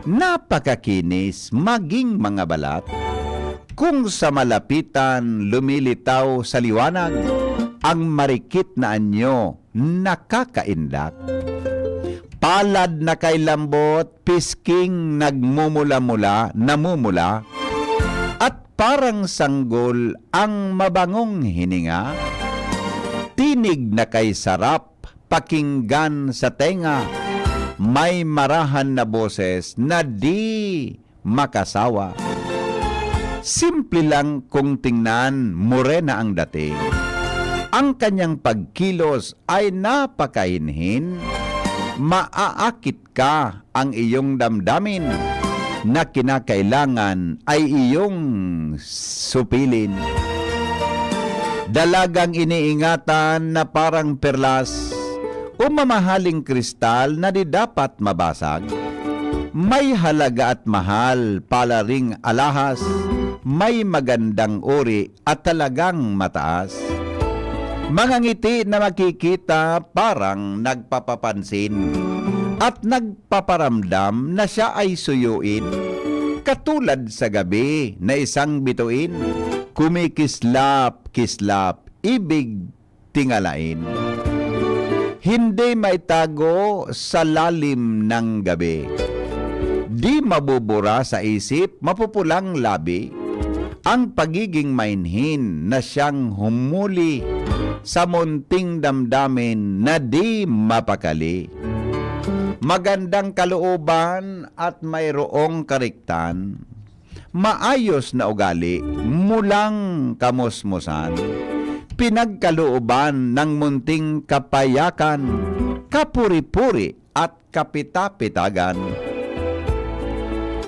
napakakinis, maging mga balat. Kung sa malapitan lumilitaw sa liwanag, ang marikit na anyo nakakaindak. Palad na kay lambot, pisking nagmumula-mula, namumula, at parang sanggol ang mabangong hininga. Tinig na kay sarap, pakinggan sa tenga, may marahan na boses na di makasawa. Simple lang kung tingnan, morena ang dating. Ang kanyang pagkilos ay napakahinhin. Maaakit ka ang iyong damdamin na kinakailangan ay iyong supilin. Dalagang iniingatan na parang perlas o mamahaling kristal na di dapat mabasag. May halaga at mahal pala ring alahas, may magandang uri at talagang mataas. Mga ngiti na makikita parang nagpapapansin at nagpaparamdam na siya ay suyuin. Katulad sa gabi na isang bituin, kumikislap-kislap, ibig tingalain. hindi maitago sa lalim ng gabi. Di mabubura sa isip, mapupulang labi. Ang pagiging mainhin na siyang humuli sa munting damdamin na di mapakali. Magandang kalooban at mayroong kariktan. Maayos na ugali, mulang kamusmusan. Pinagkalooban ng munting kapayakan, kapuri-puri at kapitapitagan.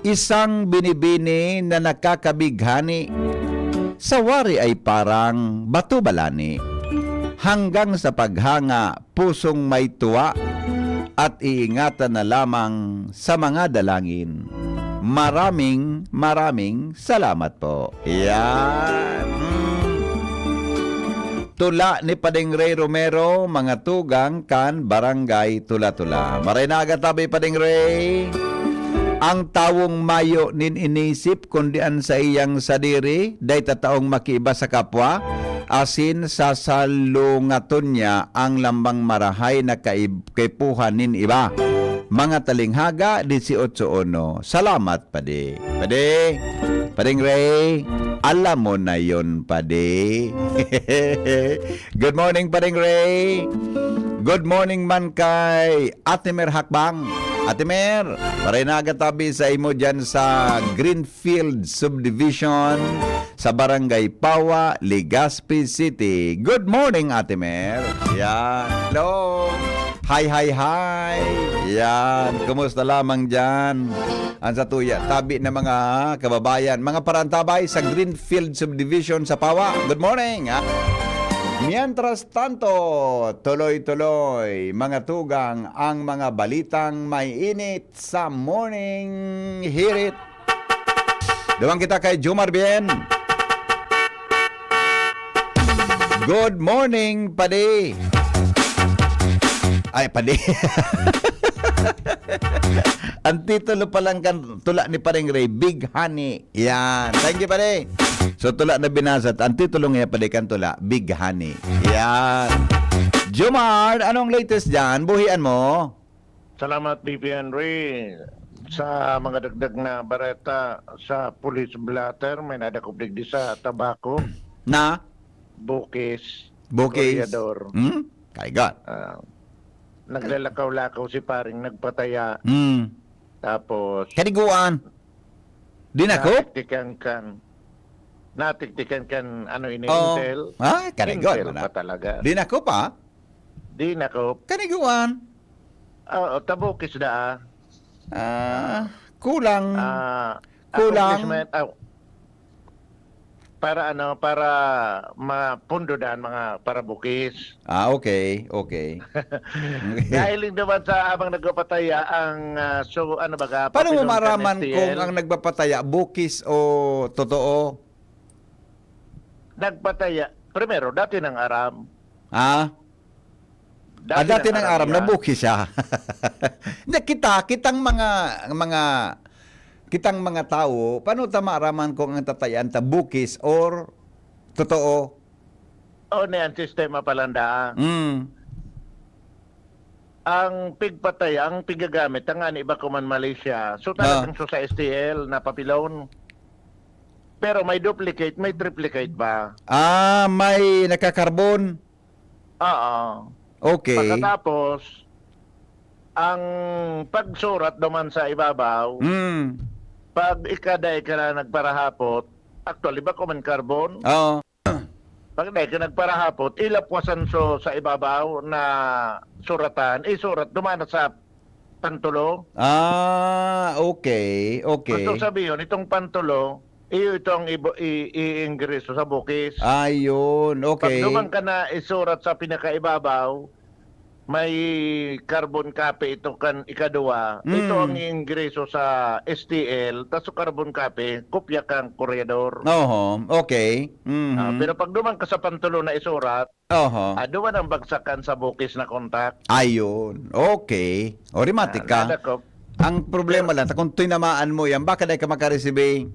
Isang binibini na nakakabighani, sa wari ay parang bato balani. Hanggang sa paghanga, pusong may tuwa, at iingatan na lamang sa mga dalangin. Maraming, maraming salamat po. Yan. Mm. Tula ni Pading Ray Romero, mga tugang kan Barangay Tula-Tula. Maray na aga tabi, Pading Ray. Ang tawong mayo nin inisip kundi an saiyang sadiri, dai tataong makiiba sa kapwa, asin sasalungaton niya ang lambang marahay na kaib-, kaipuhan nin iba. Mga Talinghaga, dieciocho uno. Salamat, Padi. Padi, Pading Ray, alam mo na yon, Padi. Good morning, Pading Ray. Good morning man kay Ate Mer Hakbang. Ate Mer, maray na aga tabi sa imo dyan sa Greenfield Subdivision, sa Barangay Pawa, Legazpi City. Good morning, Ate Mer. Yan. Hello. Hi, hi, hi. Yan. Kumusta lamang dyan? Ang satuya, tabi na mga kababayan, mga parantabay sa Greenfield Subdivision sa Pawa. Good morning, ha? Mientras tanto, tuloy-tuloy, mga tugang, ang mga balitang may init sa Morning Hirit. Duman kita kay Jomar Bien. Good morning, Padi. Ay, Padi. Ang titulo pa lang kan tula ni Paring Ray, Big Honey. Yan. Thank you, Padi. So, tula na binasa. Ang titulo nga, Padi, kan tula, Big Honey. Yan. Jomar, anong latest dyan? Buhian mo? Salamat, B P Henry. Sa mga dagdag na bareta sa police blotter, may nadakop digdi sa Tabaco. Na? Bukis. Bukis. Koreador. Hmm? Kaigot. Ah, naglalakaw-lakaw si paring nagpataya. Hmm. Tapos, Kaniguan. Dinakop? Natiktikan kan, natiktikan kan, ano ini, Oh. Intel. Ah, kanigot Intel na. Pa talaga. Dinakop, ah? Dinakop. Kaniguan. Oo, tabukis da, ah. Ah, kulang. Ah, Kulang. Accomplishment, ah, para ano, para mapundodan mga parabukis. Ah, okay, okay. Dahil lang naman sa habang nagpapataya ang, ah, so, ano baga, Paano mo papilon kan maraman S T L? Kung ang nagpapataya bukis o totoo? Nagpataya, primero, dati nang aram. Ah? Ah, Dati dati nang nang aram aram na niya. Bukis siya. Hindi, kita, kitang mga, mga, kitang mga tawo, paano ta maaraman kung ang tatayan ta bukis or totoo? Oh, ni ang sistema pa lang daa. Mm. Ang pigpatay, ang pigagamit, ang ani iba ko man Malaysia. So, Ah. talagang so sa S T L na papilon. Pero may duplicate, may triplicate ba? Ah, may nakakarbon? Oo. Okay. Pagkatapos, ang pagsurat duman sa ibabaw, Mm. pag ikada, ika na nagparahapot, actually, bako man carbon. Oo. Pag dai ka nagparahapot, ilapwasan so sa ibabaw na suratan, isurat duman sa pantulo. Ah, okay, okay. Gusto sabihin, itong pantulo, iyo itong ibo-, i-, iingreso sa bukis. Ayun, okay. Pag duman ka na isurat sa pinakaibabaw, may carbon copy ito kan ikaduwa. Ito Mm. ang iingreso sa S T L, tas sa carbon copy, kopya kang koreador. Oho, okay. Mhm. Ah, pero pag duman ka sa pantulo na isurat, Oho. Ah, duwa nang bagsakan sa bukis na kontak. Ayun. Okay. O, rematik Ah, ka. Nadakop. Ang problema Pero lang, ta kung tinamaan mo yan, baka dai ka makaresibi.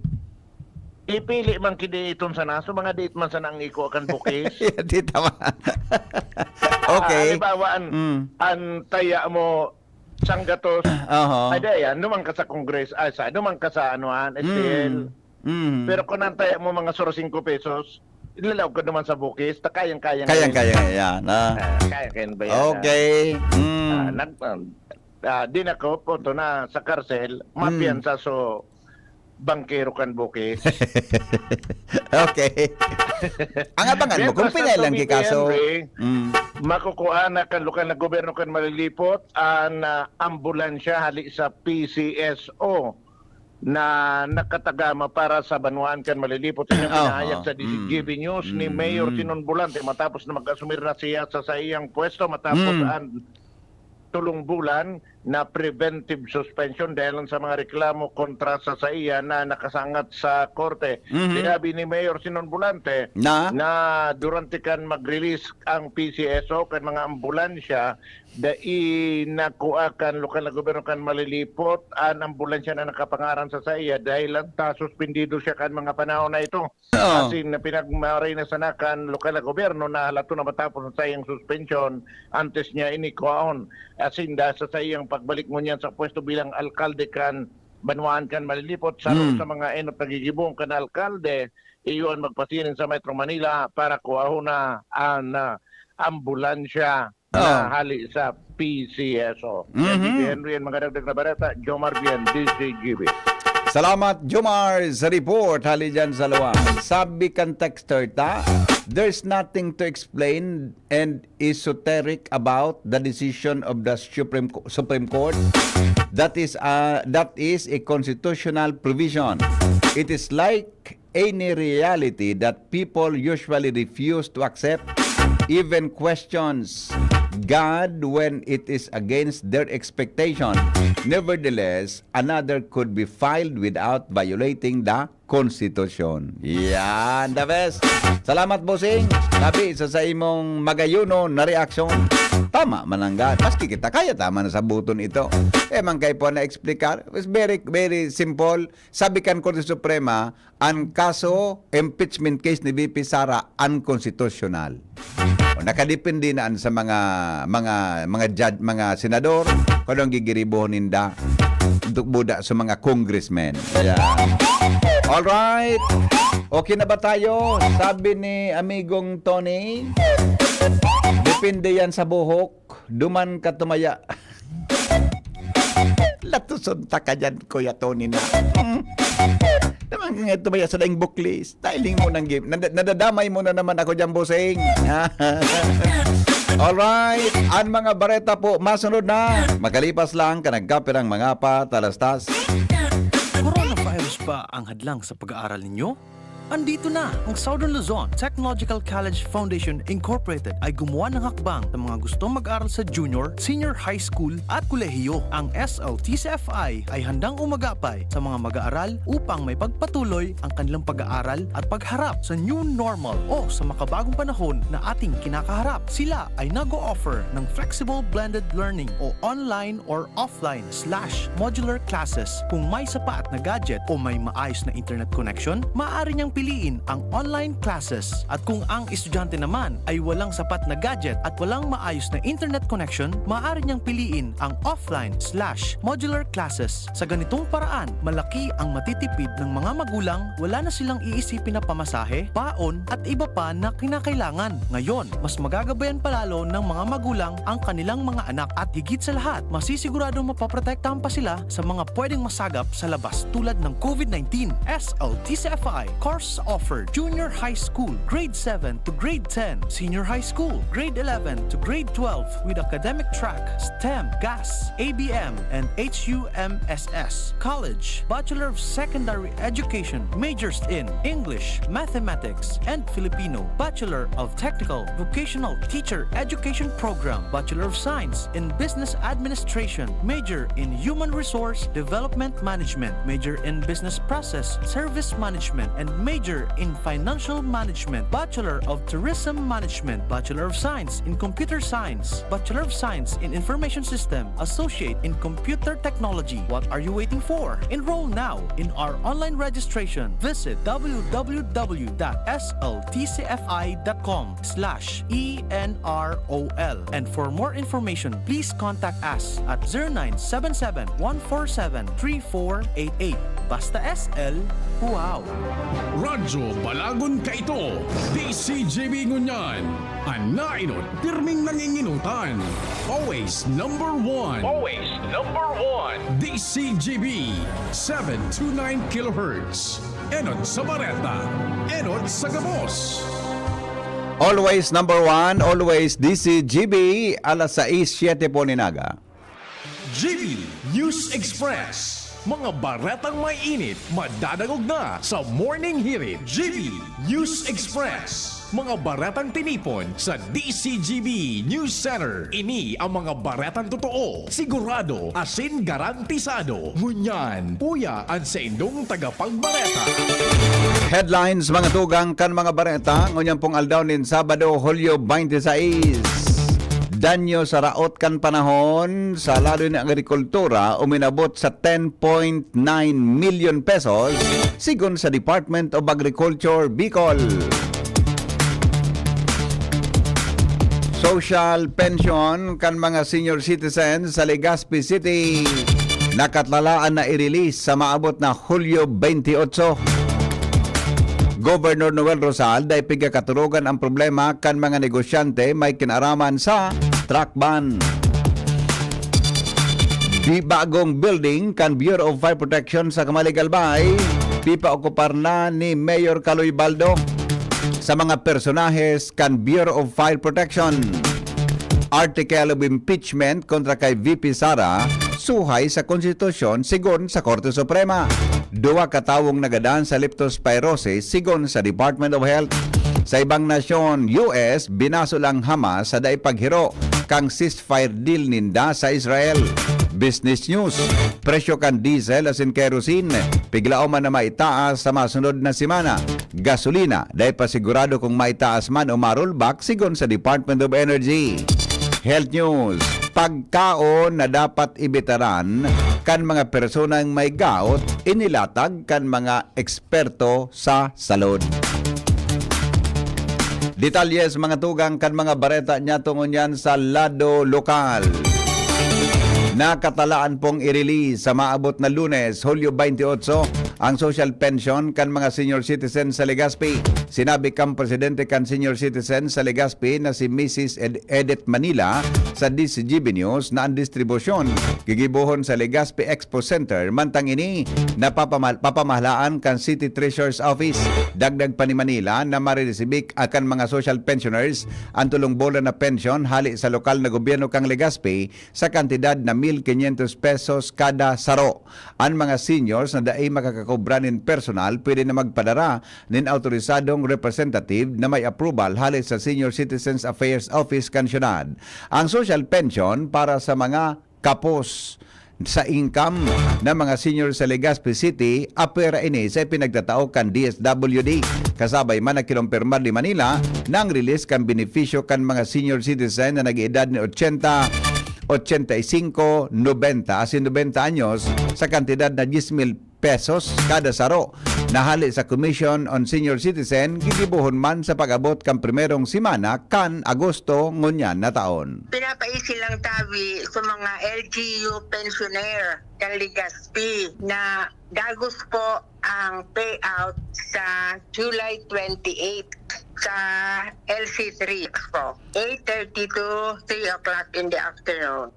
ipili man kini iton sana, so mga date man sana ang iko kan bukis. Di tama. Ah, Okay. halimbawa, an, Mm. an taya mo, sanggatos, Oho. ay, di, yan, naman ka sa Congress, ay, sa, naman ka sa, ano, ah, S T L. Mm. Mm. Pero kung an taya mo, mga soro singko pesos, ilalaog ka naman sa bukis, ta kayang-kaya Kayang-kaya yan. Ah. Ah, kayang-kaya ba yan? Okay. Mm. Ah, nag, um, ah, di na ko, punto na sa karsel, mapiyansa so bangkero kan bukis. Okay. Ang abangan mo, kung Mientras tanto, pinailan B P kikaso. Henry, Mm. makukuha na kan lokal na gobyerno kan Malilipot an ah, ambulansya hali sa P C S O na nakatagama para sa banwaan kan Malilipot. Yan ang Aha. pinahayag sa D Z G B News ni Mm. Mayor Sinon Volante matapos na mag-asumir na siya sa saiyang pwesto matapos Mm. ang tulong bulan na preventive suspension dahil sa mga reklamo kontra sa saiya na nakasangat sa korte. Mhm. Sinabi ni Mayor Sinon Volante Na? na durante kan mag-release ang P C S O kan mga ambulansya, dai nakua kan lokal na gobyerno kan Malilipot an ambulansya na nakapangaran sa saiya dahil lang ta suspendido siya kan mga panahon na ito. Oo. Asin na pinagmaray na sana kan lokal na gobyerno na halato na matapos ang saiyang suspensyon antes niya ini kuhaon. Asin dahil sa saiyang pagbalik ngunyan sa pwesto bilang alkalde kan banwaan kan Malilipot, sa Hmm. sa mga enot nagigibong kan alkalde, iyo ang magpasiring sa Metro Manila para kuhahon na an ah, ambulansya na Oh. hali sa P C S O. Mhm. Yan, D J Henry, ang mga dagdag na bareta, Jomar Bien, D Z G B. Salamat, Jomar, sa report. Hali dyan sa luwas. Sabi kan texter ta, there's nothing to explain and esoteric about the decision of the Supreme, Co- Supreme Court. That is, uh, that is a constitutional provision. It is like any reality that people usually refuse to accept, even questions God when it is against their expectation. Nevertheless, another could be filed without violating the Constitution. Yan, the best. Salamat, Bossing. Sabi sa, sa imong magayuno na reaksyon, tama man ang God. Maski kita, kaya tama na sa buton ito. Eh, man kayo po na-explicar. It's very, very simple. Sabi kan Korte Suprema, ang kaso, impeachment case ni V P Sara, unconstitutional. O, nakadepende na an sa mga, mga, mga judge, mga senador, kung anong gigiribohon ninda. Buda sa mga congressmen. Yeah. Alright. Okay na ba tayo? Sabi ni amigong Tony, depende yan sa buhok. Duman ka tumaya. Latuson ta ka dyan, Kuya Tony na. Duman ka nga tumaya sa daing buklis. Styling mo ng game. Nada- nadadamay mo na naman ako dyan, Bossing. Alright. Ang mga bareta po, masunod na. Makalipas lang ka nagkapirang mga patalastas. Coronavirus ba ang hadlang sa pag-aaral ninyo? Andito na! Ang Southern Luzon Technological College Foundation Incorporated ay gumawa ng hakbang sa mga gustong mag-aral sa junior, senior high school at kolehiyo. Ang S L T C F I ay handang umagapay sa mga mag-aaral upang may pagpatuloy ang kanilang pag-aaral at pagharap sa new normal o sa makabagong panahon na ating kinakaharap. Sila ay nag-o-offer ng flexible blended learning o online or offline slash modular classes. Kung may sapat na gadget o may maayos na internet connection, maaari niyang piliin ang online classes. At kung ang estudyante naman ay walang sapat na gadget at walang maayos na internet connection, maaari niyang piliin ang offline slash modular classes. Sa ganitong paraan, malaki ang matitipid ng mga magulang, wala na silang iisipin na pamasahe, baon, at iba pa na kinakailangan. Ngayon, mas magagabayan palalo ng mga magulang ang kanilang mga anak at higit sa lahat, masisiguradong mapoprotektahan pa sila sa mga pwedeng masagap sa labas tulad ng COVID nineteen. S L T C F I course offered: Junior High School, Grade seven to Grade ten, Senior High School, Grade eleven to Grade twelve, with academic track STEM, GAS, A B M, and H U M S S. College, Bachelor of Secondary Education, majors in English, Mathematics, and Filipino. Bachelor of Technical Vocational Teacher Education Program, Bachelor of Science in Business Administration, major in Human Resource Development Management, major in Business Process Service Management, and Major in Financial Management, Bachelor of Tourism Management, Bachelor of Science in Computer Science, Bachelor of Science in Information System, Associate in Computer Technology. What are you waiting for? Enroll now in our online registration. Visit w w w dot s l t c f i dot com slash e n r o l. And for more information, please contact us at zero nine seven seven, one four seven, three four eight eight. Basta S L, wow! Radyo Balagon kaito, D C G B ngunyan. An nainot, pirming nanginginutan. Always number one. Always number one. D C G B, seven two nine kilohertz. Enot sa bareta, enot sa gabos. Always number one, always D C G B, alas sais, siyete po nin aga. G B News Express. Mga baretang may init, madadangog na sa Morning Hirit. G B News Express. Mga baretang tinipon sa D C G B News Center. Ini ang mga baretang totoo, sigurado, asin garantisado. Ngunyan, uya an saindong tagapagbareta. Headlines, mga tugang kan mga bareta, ngunyan pong aldaw nin Sabado, Hulyo twenty-six. Danyo sa raot kan panahon sa lado nin agrikultura uminabot sa ten point nine million pesos, sigon sa Department of Agriculture, Bicol. Social pension kan mga senior citizens sa Legazpi City nakatalaan na i-release sa maabot na Hulyo twenty-eight. Governor Noel Rosal, dai pigkakaturugan ang problema kan mga negosyante may kinaraman sa truck ban. Di bagong building kan Bureau of Fire Protection sa Camalig, Albay, pipaokupar na ni Mayor Kaloy Baldo. Sa mga personahes kan Bureau of Fire Protection, article of impeachment kontra kay V P Sara, suhay sa konstitusyon, sigon sa Korte Suprema. Duwa ka tawong nagadan sa leptospirosis, sigon sa Department of Health. Sa ibang nasyon, U S, binasol ang Hamas sa dai paghiro kan ceasefire deal ninda sa Israel. Business News, presyo kan diesel asin kerosene, piglaoman na maitaas sa masunod na semana. Gasolina, dai pa sigurado kung maitaas man o ma-rollback, sigon sa Department of Energy. Health News, pagkaon na dapat ibitaran kan mga personang may gout, inilatag kan mga eksperto sa salud. Detalye sa mga tugang kan mga bareta niya tungod niyan sa lado lokal. Nakatalaan pong i-release sa maabot na Lunes, Hulyo twenty-eight, ang social pension kan mga senior citizens sa Legazpi. Sinabi kan presidente kan senior citizens sa Legazpi na si Missus Ed-, Edith Manila sa D C G B News na ang distribusyon gigibohon sa Legazpi Expo Center. Mantang ini, napapama-, papamahalaan kan City Treasurer's Office. Dagdag pa ni Manila na mariresibik akan mga social pensioners ang tolong bola na pensyon hali sa lokal na gobyerno kan Legazpi sa kantidad na mil quinientos pesos kada saro. An mga seniors na dai makakakobra nin personal pwede na magpadara nin awtorisadong representative na may approval hali sa Senior Citizens Affairs Office kan syudad. Ang social pension para sa mga kapos sa income na mga senior sa Legazpi City, apwera ini sa ipinagtatao kan D S W D. Kasabay man na kinumpirmar ni Manila na ang release kan benepisyo kan mga senior citizen na nag-edad ni ochenta, ochenta y cinco, nobenta, asin nobenta anyos sa kantidad na diyes mil pesos kada saro na hali sa Commission on Senior Citizen, gigibohon man sa pag-abot kan primerong semana kan Agosto ngunyan na taon. Pinapaisil lang tabi sa mga L G U pensioner kan Legazpi na dagos po ang payout sa July twenty-eight sa L C three Expo, eight thirty to three o'clock in the afternoon.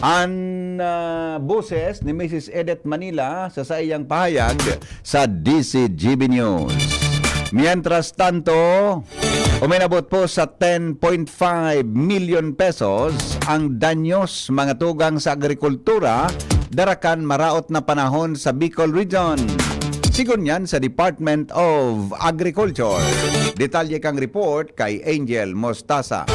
An, ah, boses ni Missus Edith Manila sa saiyang pahayag sa D C G B News. Mientras tanto, uminabot po sa ten point five million pesos ang danyos, mga tugang, sa agrikultura dara kan maraot na panahon sa Bicol Region. Sigon yan sa Department of Agriculture. Detalye kan report kay Angel Mostaza.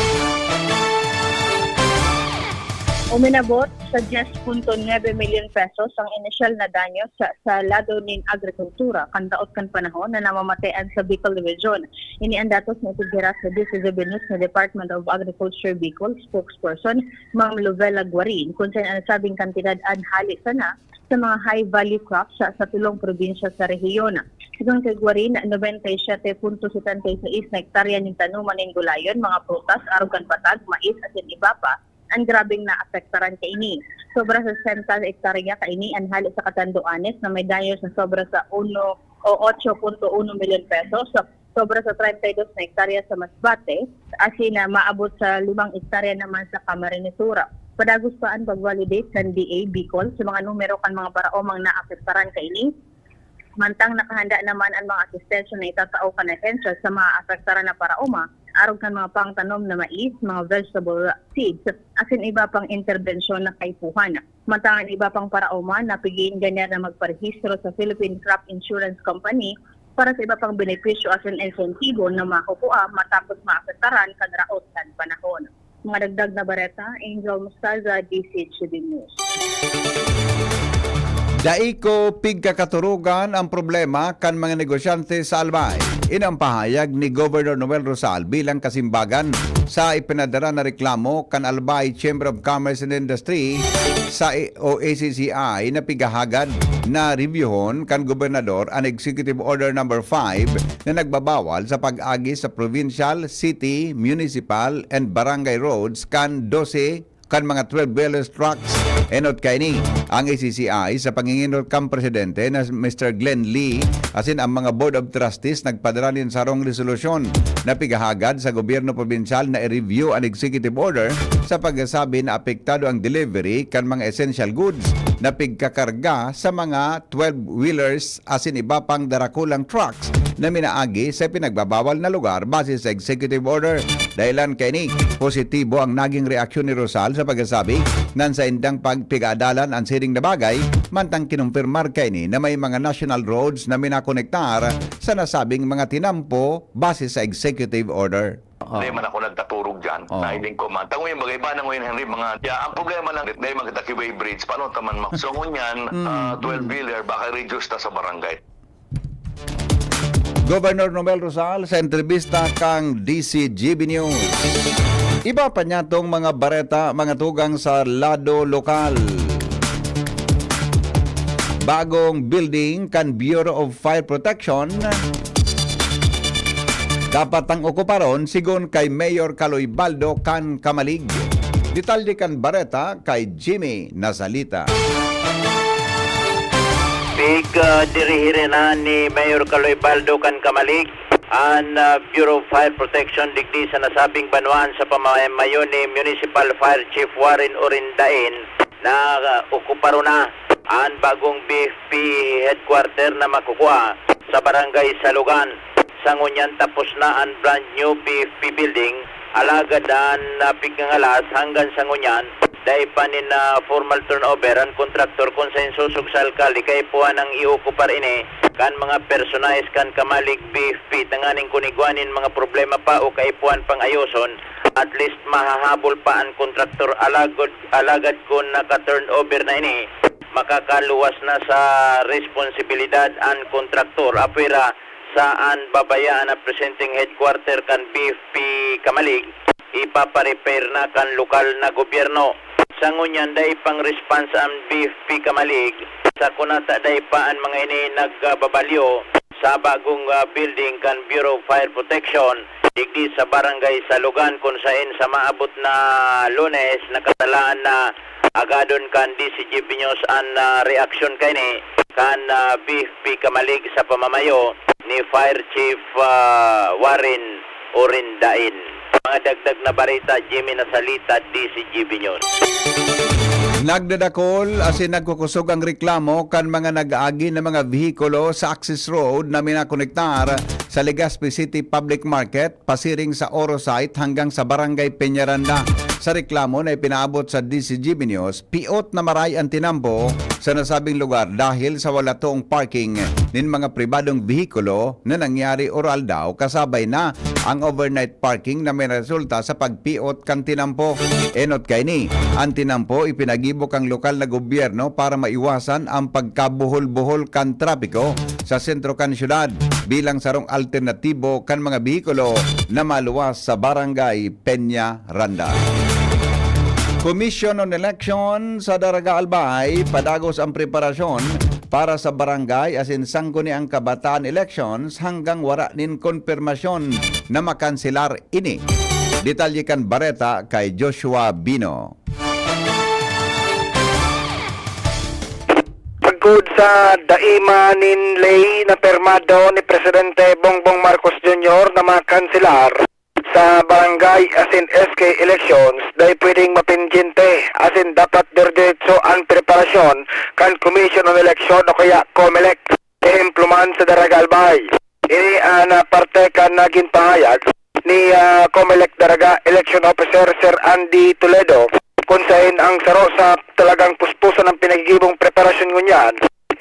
Uminabot sa diyes punto nuebe milyon pesos ang inisyal na danyo sa, sa lado nin agrikultura kan daot kan panahon na namamatean sa Bicol Region. Ini ang datos na itighiras sa D C G B News na Department of Agriculture Bicol spokesperson Ma'am Lovella Guarin, kun saan ang nasabing kantidad an hali sana sa mga high-value crops sa, sa tulong probinsya sa rehiyon. Sigon kay Guarin, nobenta y siete punto setenta y seis na hektarya nin tanuman nin gulayon, mga prutas, arog kan patag, mais, asin iba pa, an grabeng naapektaran kaini. Sobra sa sesenta hektarya kaini an hali sa Catanduanes na may danyo sa sobra sa uno o otso punto uno milyon pesos, sa sobra sa treinta y dos na hektarya sa Masbate, asin na maabot sa limang hektarya naman sa Camarines Sur. Padagos pa an pag-validate kan D A Bicol sa mga numero kan mga paraomang naapektaran kaini. Mantang nakahanda naman an mga asistensya na itatao kan ahensya sa mga apektaran na paraoma, arog kan mga pangtanom na mais, mga vegetable seeds, asin iba pang interbensyon na kaipuhan. Mantang an iba pang paraoma, napigiin ganyan na magparehistro sa Philippine Crop Insurance Company para sa iba pang benepisyo asin insentibo na makukua matapos maapektaran kan raot kan panahon. Mga dagdag na bareta, Angel Mostaza, D C H B News. Dai ko pigkakaturugan ang problema kan mga negosyante sa Albay. Ini ang pahayag ni Governor Noel Rosal bilang kasimbagan sa ipinadara na reklamo kan Albay Chamber of Commerce and Industry sa o A C C I na pigahagad na reviewhon kan gobernador an Executive Order Number five na nagbabawal sa pag-agi sa provincial, city, municipal, and barangay roads kan dose kan mga twelve-wheelers trucks. Enot kaini, ang A C C I sa panginginot kan presidente na Mister Glenn Lee asin ang mga Board of Trustees nagpadara nin sarong resolusyon na pigahagad sa gobyerno probinsyal na i-review an executive order sa pagsasabi na apektado ang delivery kan mga essential goods na pigkakarga sa mga twelve-wheelers asin iba pang darakulang trucks na minaagi sa pinagbabawal na lugar base sa executive order. Dahilan kaini, positibo ang naging reaksyon ni Rosal sa pagkasabi nan saindang pagpigaadalan an siring na bagay, mantang kinumpirmar kaini na may mga national roads na minakonektar sa nasabing mga tinampo base sa executive order. Hindi man ako nagtaturog dyan. Oo. Nailing ko man. Tango yung bagay ba na ngayon, Henry, mga... Yeah, ang problema lang, dahil magkita kiway bridge, paano taman mak... So, ngunyan, ah, twelve-wheeler, baka reduce na sa barangay. Governor Noel Rosal sa entrevista kang D C G B News. Iba pa niya tong mga bareta, mga tugang sa lado lokal. Bagong building kan Bureau of Fire Protection dapat ang okuparon, sigon kay Mayor Kaloy Baldo kan Kamalig. Detalye kan bareta kay Jimmy Nazalita. Pig-, ah, dirihiran na ni Mayor Kaloy Baldo kan Kamalig an, ah, Bureau of Fire Protection digdi sa nasabing banwaan sa pamamayo ni Municipal Fire Chief Warren Orindain na, ah, okuparon na an bagong B F P headquarter na makukua sa Barangay Salugan. Sa ngunyan, tapos na an brand new B F P building, alagad an, ah, pigngangalas hanggang sa ngunyan, dai pa nin, ah, formal turnover an kontraktor kun saen susog sa alkalde kaipuhan ang iokupar ini kan mga personahes kan Kamalig B F P tanganing kun igwa nin mga problema pa o kaipuhan pang ayoson, at least mahahabol pa an kontraktor. Alagad, alagad kun naka-turnover na ini, makakaluwas na sa responsibilidad an kontraktor. Apwera sa an babayaan na presenteng headquarter kan B F P Kamalig, ipapa-repair na kan lokal na gobyerno. Sa ngunyan, dai pang response an B F P Kamalig, sa kunata dai pa an mga ini nagbabalyo sa bagong, ah, building kan Bureau of Fire Protection digdi sa Barangay Salugan, kun saen sa maabot na Lunes nakatalaan na agadon kan D C G B News an, ah, reaksyon kaini kan, ah, B F P Kamalig sa pamamayo ni Fire Chief, ah, Warren Orindain. Mga dagdag na bareta, Jimmy Nasalita, D C G B News. Nagdadakol asin nagkukusog ang reklamo kan mga nag-aagi na mga behikulo sa access road na minakonektar sa Legazpi City Public Market, pasiring sa Oro site hanggang sa Barangay Peñaranda. Sa reklamo na ipinaabot sa D C G B News, piot na maray an tinampo sa nasabing lugar dahil sa wala toong parking nin mga pribadong behikulo na nangyari oral daw kasabay na ang overnight parking na may resulta sa pagpiot kan tinampo. Enot kaini, ang tinampo ipinagibo kan lokal na gobyerno para maiwasan ang pagkabuhol-buhol kan trapiko sa sentro kan syudad bilang sarong alternatibo kan mga behikulo na maluwas sa Barangay Peña Randa. Commission on Election sa Daraga Albay, padagos ang preparasyon para sa barangay asin sangguniang kabataan elections hanggang wara nin konpirmasyon na makanselar ini. Detalye kan bareta kay Joshua Bino. Sagkod sa daima nin ley na pirmado ni Presidente Bongbong Marcos Junior na makanselar sa barangay asin S K elections, dai pwedeng mapindyente asin dapat diretso an preparasyon kan Commission on Election o kaya COMELEC, ehemplo man sa Daraga Albay. Ini an parte kan nagin pahayag ni ah, COMELEC Daraga Election Officer Sir Andy Toledo, kun saen ang saro sa talagang puspusan ng pinagigibong preparasyon ngunyan,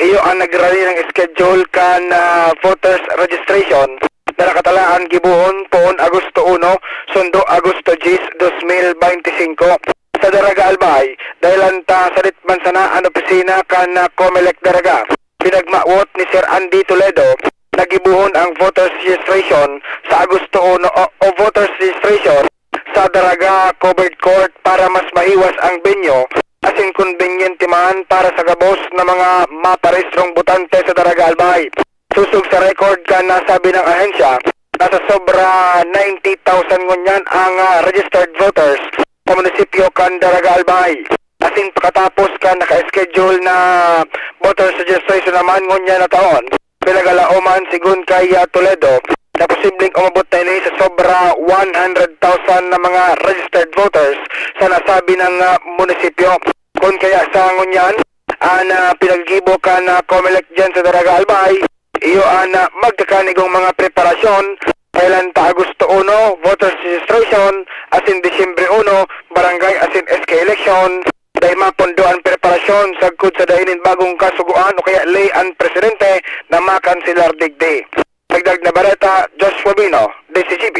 iyo ang nagrali ng schedule kan ah, voters registration na nakatalaan gibohon poon Agosto uno, sundo Agosto diyes, dos mil beinti singko. Sa Daraga Albay, dahilan ta sadit man sana an opisina kan ah, COMELEC Daraga. Pinagmawot ni Sir Andy Toledo na gibohon ang voters registration sa Agosto uno o, o voters registration sa Daraga Covered Court para mas mahiwas ang venue asin konbinyente man para sa gabos na mga maparehistrong botante sa Daraga Albay. Sosog sa record kan nasabi ng ahensya, nasa sobra ninety thousand ngunyan ang ah, registered voters sa munisipyo kan Daraga Albay. Asin pakatapos kan naka-schedule na voters registration naman ngunyan na taon, pinagalaoman sigon kay ah, Toledo na posibleng umabot na ini sa sobra one hundred thousand na mga registered voters sa nasabi ng ah, munisipyo. Kun kaya sa ngunyan, an ah, pinaggibo kan ah, COMELEC dyan sa Daraga Albay, iyo an ah, magkakanigong mga preparasyon, kailan ta Agosto uno, voters registration, asin Disyembre uno, barangay asin S K election, dai mapondo an preparasyon sagkod sa dai nin bagong kasugoan o kaya ley an presidente na makanselar digdi. Dagdag na bareta, Joshua Bino, D C G B.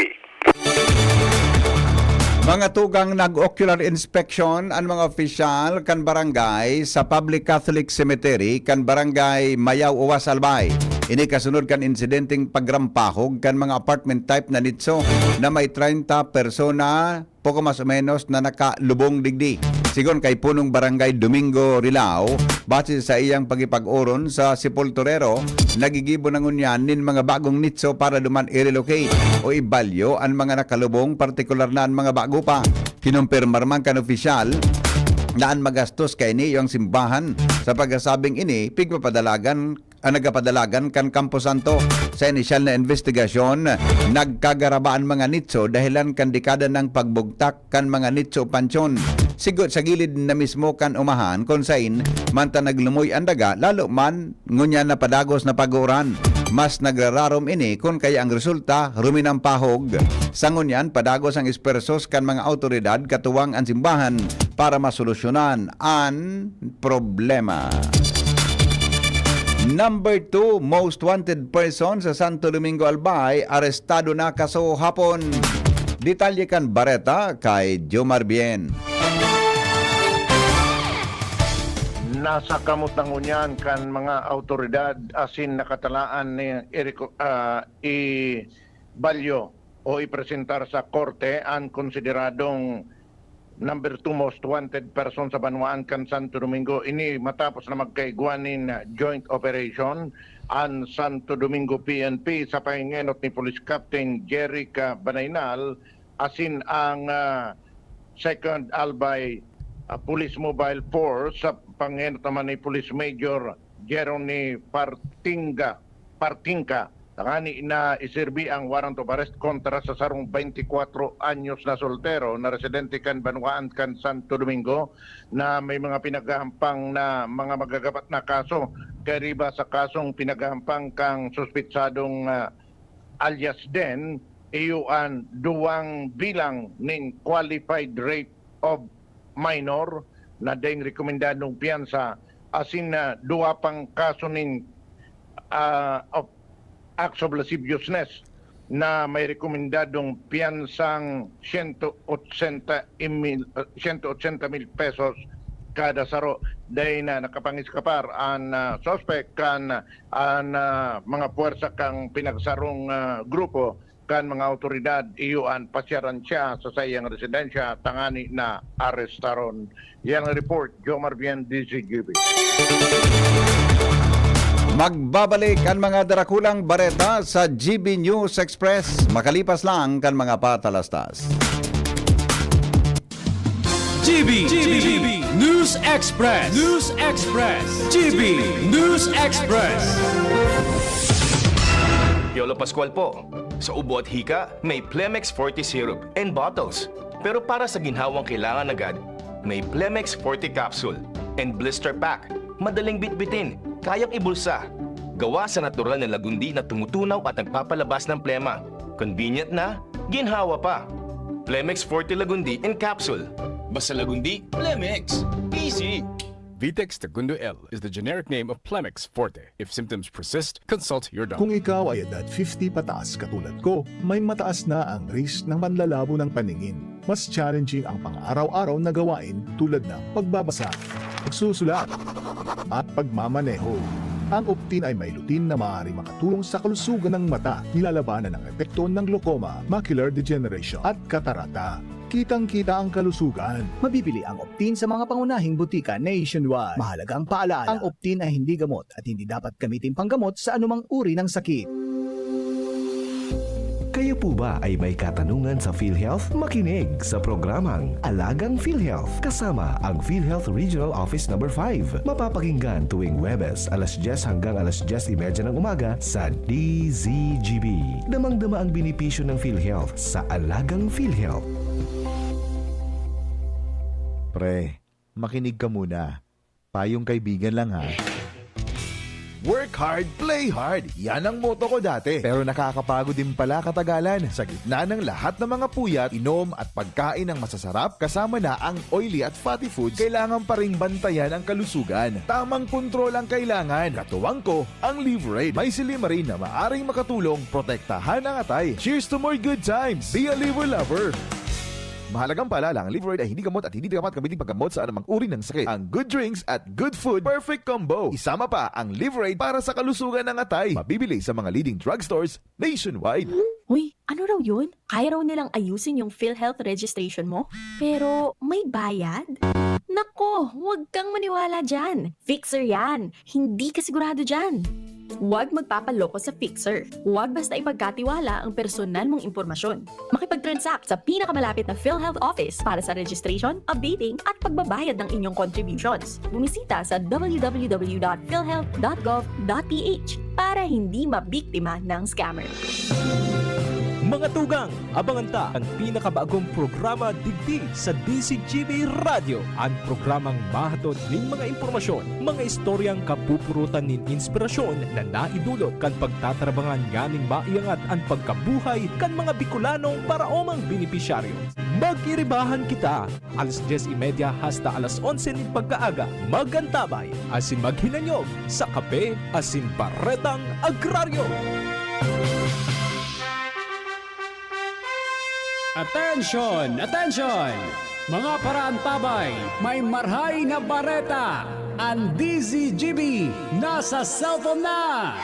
Mga tugang, nag-ocular inspection an mga opisyal kan barangay sa Public Catholic Cemetery kan Barangay Mayaw Uwas, Albay. Ini kasunod kan insidenteng pagrampahog kan mga apartment type na nitso na may treinta persona, poko mas o menos, na nakalubong digdi. Sigon kay Punong Barangay Domingo Rilao, base sa iyang pagipag-oron sa sepulturero, nagigibo na ngunyan nin mga bagong nitso para duman i-relocate o ibalyo an mga nakalubong, partikular na an mga bago pa. Kinumpirmar man kan opisyal na an magastos kaini iyo ang simbahan. Sa pagsasabing ini, pigpapadalagan an nagapadalagan kan Campo Santo. Sa inisyal na imbestigasyon, nagkagaraba an mga nitso dahelan kan dekada nang pagbugtak kan mga nitso o pansyon. Sigo sa gilid na mismo kan umahan kun sain man ta naglumoy an daga, lalo man ngunyan na padagos na pag-uuran. Mas nagrararom ini kun kaya ang resulta, ruminampahog. Sa ngunyan, padagos ang espuwersos kan mga awtoridad katuwang an simbahan para masolusyonan an problema. Number two most wanted person sa Santo Domingo, Albay, arestado na kaso hapon. Detalye kan bareta kay Jomar Bien. Nasa kamot na ngunyan kan mga awtoridad asin nakatalaan ni Erico, ah, i balyo o ipresentar sa korte an konsideradong number two most wanted person sa banwaan kan Santo Domingo. Ini matapos na magkaigwa nin joint operation an Santo Domingo P N P sa pangengenot ni Police Captain Jeric Banaynal asin ang ah, Second Albay ah, Police Mobile Force sa pangenot naman ni Police Major Jerony Partinga, Partingka, tangani na iserbi ang warrant of arrest kontra sa sarong twenty-four anyos na soltero na residente kan banwaan kan Santo Domingo na may mga pinaghahampang na mga magagapat na kaso, kairiba sa kasong pinaghahampang kang suspitsadong ah, alias Den, iyo an duwang bilang nin qualified rape of minor na daing rekomendadong piyansa asin na duwa pang kaso nin ah, of acts of lasciviousness. na may rekomendadong piyansang siyento otsenta mil, siyento otsenta mil pesos kada saro. Dai na nakapangiskapar an, ah, suspek kan an, ah, mga puwersa kan pinagsarong, ah, grupo kan mga awtoridad. Iyo an pasyaran siya sa saiyang residensya tangani na arestaron. Yan ang report, Jomar Bien, D Z G B. Magbabalik ang mga darakulang bareta sa G B News Express, makalipas lang kan mga patalastas. G B, G B, News Express, News Express, G B News Express. Piolo Pascual po. Sa ubo at hika, may Plemex Forte Syrup and bottles. Pero para sa ginhawang kailangan agad, may Plemex Forte Capsule and Blister Pack. Madaling bitbitin, kayang ibulsa. Gawa sa natural na lagundi na tumutunaw at nagpapalabas ng plema. Convenient na, ginhawa pa. Plemex Forte Lagundi in Capsule. Basta Lagundi, Plemex. Easy! Vitex Tagundo L is the generic name of Plemex Forte. If symptoms persist, consult your doctor. Kung ikaw ay edad fifty pataas katulad ko, may mataas na ang risk ng panlalabo ng paningin. Mas challenging ang pang-araw-araw na gawain tulad ng pagbabasa, pagsusulat, at pagmamaneho. Ang Optin ay may lutein na maaaring makatulong sa kalusugan ng mata, nilalabanan ang epekto ng glaucoma, macular degeneration, at katarata. Kitang-kita ang kalusugan. Mabibili ang Optin sa mga pangunahing butika nationwide. Mahalagang paalaala, ang Optin ay hindi gamot at hindi dapat gamitin panggamot sa anumang uri ng sakit. Kayo po ba ay may katanungan sa PhilHealth? Makinig sa programang Alagang PhilHealth kasama ang PhilHealth Regional Office Number five. Mapapakinggan tuwing Huwebes, alas dyes hanggang alas dyes y media ng umaga sa D Z G B. Damang-dama ang benepisyo ng PhilHealth sa Alagang PhilHealth. Pre, makinig ka muna. Payong kaibigan lang, ha. Work hard, play hard. Yan ang motto ko dati. Pero nakakapagod din pala katagalan. Sa gitna ng lahat ng mga puyat, inom at pagkain ng masasarap, kasama na ang oily at fatty foods, kailangan pa ring bantayan ang kalusugan. Tamang kontrol ang kailangan. Katuwang ko, ang Liverade. May silymarin na maaring makatulong protektahan ang atay. Cheers to more good times! Be a Liver Lover! Mahalagang paalala, ang Liverade ay hindi gamot at hindi dapat gamitin paggamot sa anumang uri ng sakit. Ang good drinks at good food, perfect combo. Isama pa ang Liverade para sa kalusugan ng atay. Mabibili sa mga leading drugstores nationwide. Uy, ano raw yun? Kaya raw nilang ayusin yung PhilHealth registration mo? Pero may bayad? Nako, huwag kang maniwala dyan. Fixer yan. Hindi ka sigurado dyan. Huwag magpapaloko sa Fixer. Huwag basta ipagkatiwala ang personal mong impormasyon. Makipag-transact sa pinakamalapit na PhilHealth office para sa registration, updating, at pagbabayad ng inyong contributions. Bumisita sa w w w dot philhealth dot gov dot p h para hindi mabiktima ng scammer. Mga tugang, abangan ta an pinakabagong programa digdi sa D Z G B Radyo, an programang mahatod nin mga impormasyon, mga istoryang kapupurutan nin inspirasyon na naidulot kan pagtatrabangan nganing maiangat an pagkabuhay kan mga Bicolanong paraomang benepisyaryo. Mag-iribahan kita, alas dyes y media hasta alas onse nin pagkaaga. Mag-antabay asin maghinanyog sa Kape asin Baretang Agraryo. Atensyon! Atensyon! Mga paraantabay, may marhay na bareta! An D Z G B nasa cellphone na!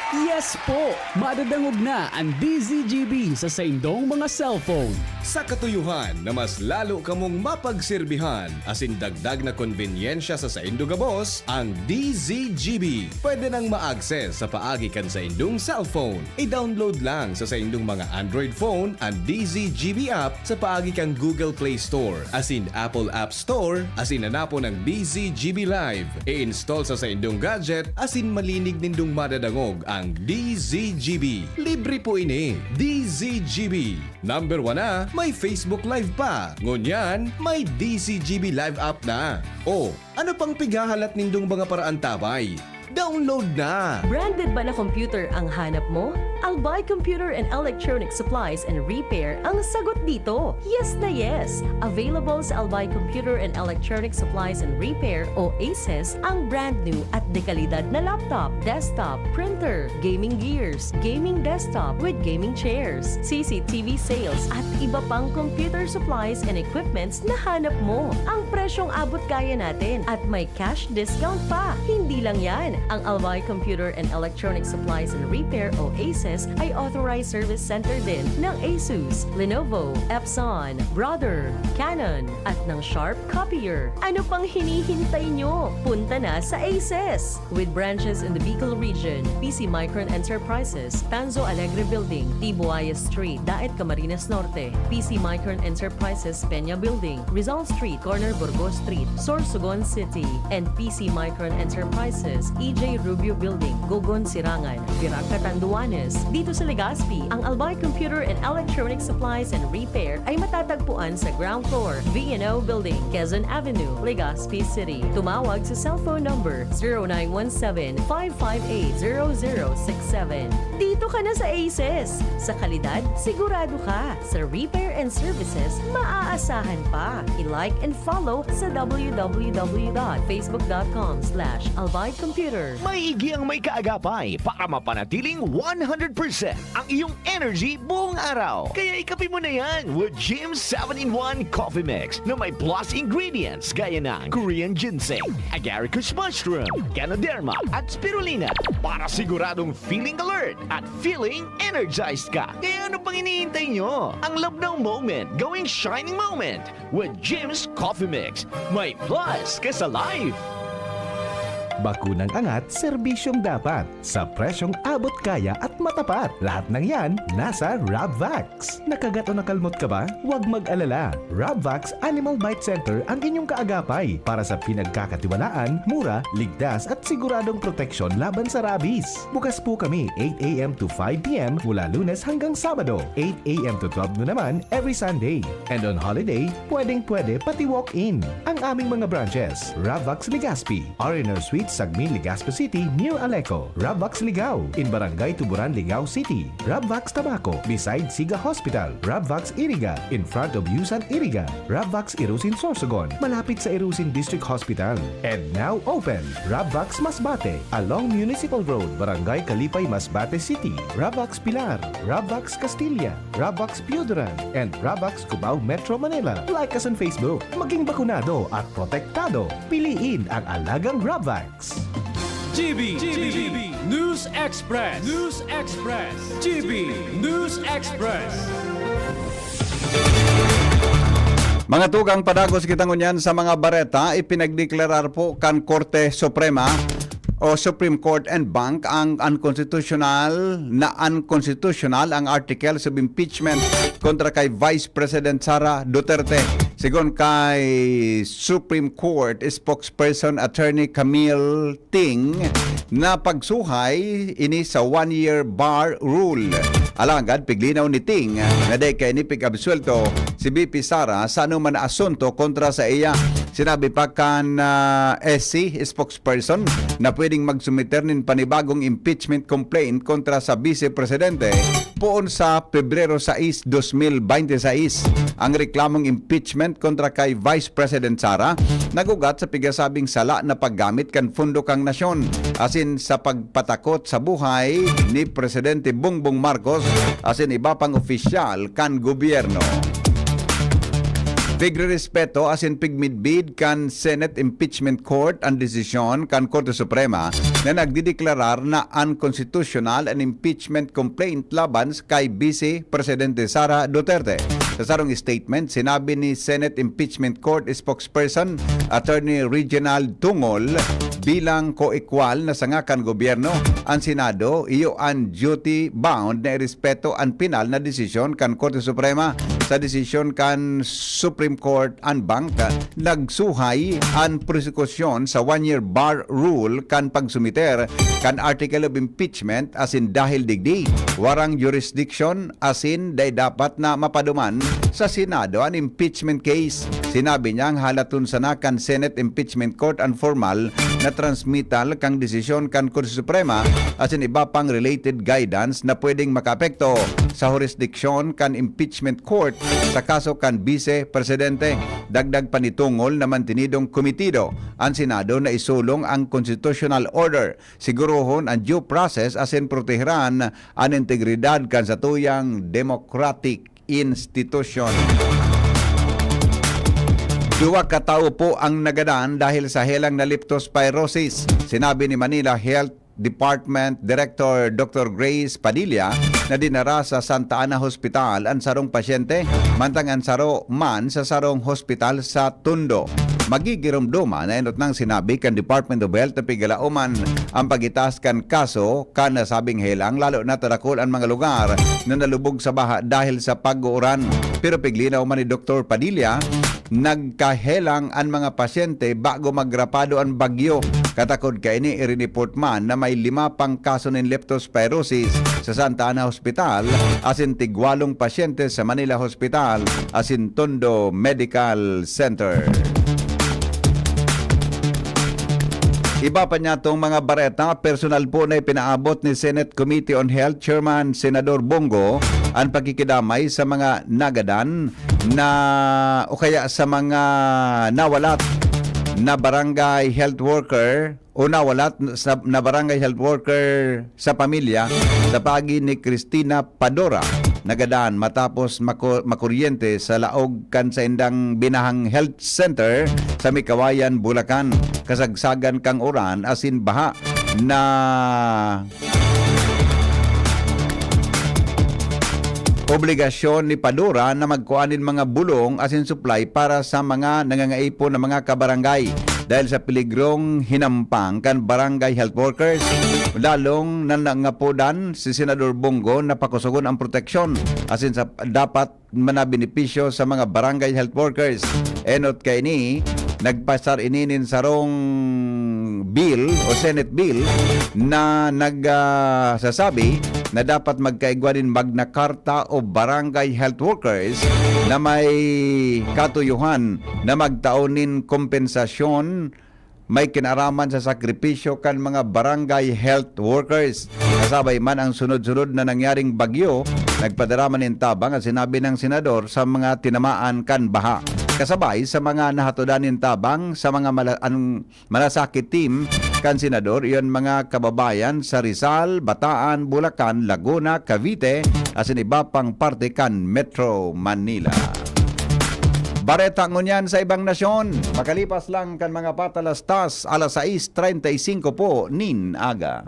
Yes po! Madadangog na an D Z G B sa saindong mga cellphone. Sa katuyohan na mas lalo kamong mapagserbihan asin dagdag na konbenyensya sa saindo gabos, ang D Z G B pwede nang ma-access sa paagi kan saindong cellphone. I-download lang sa saindong mga Android phone an D Z G B app sa paagi kan Google Play Store asin Apple App Store asin hanapon ang D Z G B Live. I-install sa saindong gadget asin malinig nindong madadangog ang D Z G B. Libre po ini. D Z G B. Number one na, may Facebook Live pa. Ngunyan, may D Z G B Live app na. O, ano pang pighahalat nindong mga paraantabay? Download na! Branded ba na computer ang hanap mo? Albay Computer and Electronic Supplies and Repair ang sagot dito. Yes na yes! Available sa Albay Computer and Electronic Supplies and Repair o ACES ang brand new at dekalidad na laptop, desktop, printer, gaming gears, gaming desktop with gaming chairs, C C T V sales at iba pang computer supplies and equipments na hanap mo. Ang presyong abot kaya natin at may cash discount pa. Hindi lang yan, ang Albay Computer and Electronic Supplies and Repair o ACES ay authorized service center din ng Asus, Lenovo, Epson, Brother, Canon, at ng Sharp Copier. Ano pang hinihintay nyo? Punta na sa ACES! With branches in the Bicol region, P C Micron Enterprises, Tanzo Alegre Building, Tibuaya Street, Daet, Camarines Norte, P C Micron Enterprises, Peña Building, Rizal Street, corner Burgos Street, Sorsogon City, and P C Micron Enterprises, E J Rubio Building, Gogon, Sirangan, Virac, Catanduanes. Dito sa Legazpi, ang Albay Computer and Electronic Supplies and Repair ay matatagpuan sa ground floor, V and O Building, Quezon Avenue, Legazpi City. Tumawag sa cellphone number zero nine one seven, five five eight, zero zero six seven. Dito ka na sa ACES! Sa kalidad, sigurado ka. Sa repair and services, maaasahan pa. I-like and follow sa w w w dot facebook dot com slash albay computer. Maigi ang may kaagapay para mapanatiling one hundred percent ang iyong energy buong araw. Kaya ikape mo na yan with Jim's seven-in-one Coffee Mix na may plus ingredients gaya ng Korean ginseng, agaricus mushroom, ganoderma, at spirulina para siguradong feeling alert at feeling energized ka. Kaya ano pang hinihintay nyo? Ang Labnaw Moment, gawing shining moment with Jim's Coffee Mix. May plus ka sa life! Bakunang angat, serbisyong dapat, sa presyong abot kaya at matapat. Lahat ng yan, nasa Rabvax. Nakagat o nakalmot ka ba? Huwag mag-alala. Rabvax Animal Bite Center ang inyong kaagapay para sa pinagkakatiwalaan, mura, ligtas at siguradong proteksyon laban sa rabies. Bukas po kami eight a m to five p m mula Lunes hanggang Sabado, eight a m to twelve noon naman every Sunday. And on holiday, pwedeng-pwede pati walk-in. Ang aming mga branches, Rabvax Legazpi, R and R Suite, Sagmin, Legazpi City, near Aleco. Rabvax Ligao, in Barangay Tuburan, Ligao City. Rabvax Tabaco, beside Siga Hospital. Rabvax Iriga, in front of Yusan Iriga. Rabvax Irusin Sorsogon, malapit sa Irusin District Hospital. And now open, Rabvax Masbate, along Municipal Road, Barangay Kalipay, Masbate City. Rabvax Pilar, Rabvax Castilla, Rabvax Pioduran, and Rabvax Cubao, Metro Manila. Like us on Facebook. Maging bakunado at protektado. Piliin ang alagang Rabvax. G B, G B, News Express, News Express, G B News Express. Mga tugang, padagos kita ngunyan sa mga bareta. Ipinagdeklarar po kan Korte Suprema o Supreme Court en banc ang unconstitutional, na unconstitutional ang articles of impeachment kontra kay Vice President Sara Duterte. Sigon kay Supreme Court spokesperson Attorney Camille Ting na pagsuhay ini sa one-year bar rule. Alagad piglinaw ni Ting na dai kaini pig-absuelto si V P Sara sa anoman na asunto kontra sa iya. Sinabi pa kan, ah, S C spokesperson na pwedeng magsumiter nin panibagong impeachment complaint kontra sa Vice Presidente poon sa Pebrero sais, dos mil bente sais. Ang reklamong impeachment kontra kay Vice President Sara nag-ugat sa pigasabing sala na paggamit kan pondo kan nasyon asin sa pagpatakot sa buhay ni Presidente Bongbong Marcos asin iba pang opisyal kan gobyerno. Pigrerespeto asin pigmidbid kan Senate Impeachment Court an desisyon kan Korte Suprema na nagdedeklarar na unconstitutional an impeachment complaint laban kay Vice Presidente Sara Duterte. Sa sarong statement, sinabi ni Senate Impeachment Court spokesperson Attorney Reginald Tungol, bilang koekwal na sanga kan gobyerno, an Senado iyo an duty bound na irespeto an pinal na desisyon kan Korte Suprema. sa desisyon kan Supreme Court en banc, nagsuhay an prosekusyon sa one-year bar rule kan pagsumiter kan article of impeachment, asin dahil digdi, warang jurisdiction asin dai dapat na mapaduman sa Senado an impeachment case. Sinabi niyang halaton sana kan Senate Impeachment Court an formal na transmittal kan desisyon kan Korte Suprema asin iba pang related guidance na pwedeng makaapekto sa jurisdiction kan impeachment court sa kaso kan Bise Presidente. Dagdag pa ni Tungol na mantenidong komitido an Senado na isulong ang constitutional order, sigurohon an due process asin proteheran an integridad kan satuyang democratic institution. Duwa ka tawo po ang nagadan dahil sa helang na leptospirosis. Sinabi ni Manila Health Department Director Doctor Grace Padilla na dinara sa Santa Ana Hospital an sarong pasyente, mantang an saro man sa sarong hospital sa Tondo. Magigiromdoman na enot nang sinabi kan Department of Health na pigalaoman ang pagitaas kan kaso kan nasabing helang, lalo na ta dakul an mga lugar na nalubog sa baha dahil sa pag-uuran. Pero piglinaw man ni Doktor Padilla, nagkahelang an mga pasyente bago magrapado an bagyo. Katakod kaini, irineport man na may lima pang kaso nin leptospirosis sa Santa Ana Hospital, asin tigwalong pasyente sa Manila Hospital asin Tondo Medical Center. Iba pa niyatong mga bareta, personal po na ipinaabot ni Senate Committee on Health Chairman Senador Bong Go an pakikidamay sa mga nagadan na o kaya sa mga nawalat na barangay health worker o nawalat sa, na barangay health worker sa pamilya sa paagi ni Christina Padora, nagadan matapos mako-, makuryente sa laog kan saindang binahang health center sa Mikawayan, Bulacan. Kasagsagan kang uran asin baha na obligasyon ni Padora na magkua nin mga bulong asin supply para sa mga nangangaipon na mga kabarangay. Dahil sa peligrong hinampang kan barangay health workers, lalong nanangapodan si Senador Bong Go na pakusogon ang proteksyon asin sa dapat man na benepisyo sa mga barangay health workers. Enot kaini, nagpasar ini nin sarong bill o Senate bill na nag, ah, sasabi na dapat magkaigwa nin Magna Carta o barangay health workers na may katuyuhan na magtao nin kompensasyon may kinaraman sa sakripisyo kan mga barangay health workers. Kasabay man ang sunod-sunod na nangyaring bagyo, nagpadara man nin tabang an sinabi ng senador sa mga tinamaan kan baha. Kasabay sa mga nahatodan nin tabang sa mga mala-, an malasakit team kan senador, iyon mga kababayan sa Rizal, Bataan, Bulacan, Laguna, Cavite, asin iba pang parte kan Metro Manila. Bareta ngunyan sa ibang nasyon. Makalipas lang kan mga patalastas, alas sais treinta y cinco po nin aga.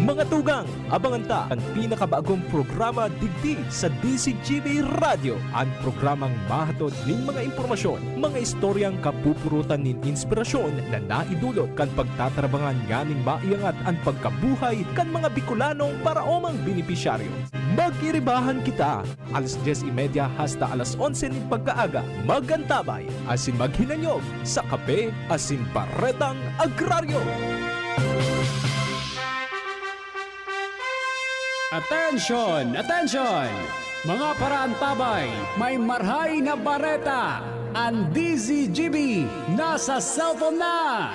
Mga tugang, abangan ta an pinakabagong programa digdi sa D Z G B Radyo, an programang mahatod nin mga impormasyon, mga istoryang kapupurutan nin inspirasyon na naidulot kan pagtatarabangan nganing maiangat an pagkabuhay kan mga Bicolanong paraomang benepisyaryo. Mag-iribahan kita! Alas dyes y media hasta alas onse nin pagkaaga, mag-antabay asin maghinanyog sa Kape asin Baretang Agraryo. Atensyon! Atensyon! Mga paraantabay, may marhay na bareta! An D Z G B nasa cellphone na!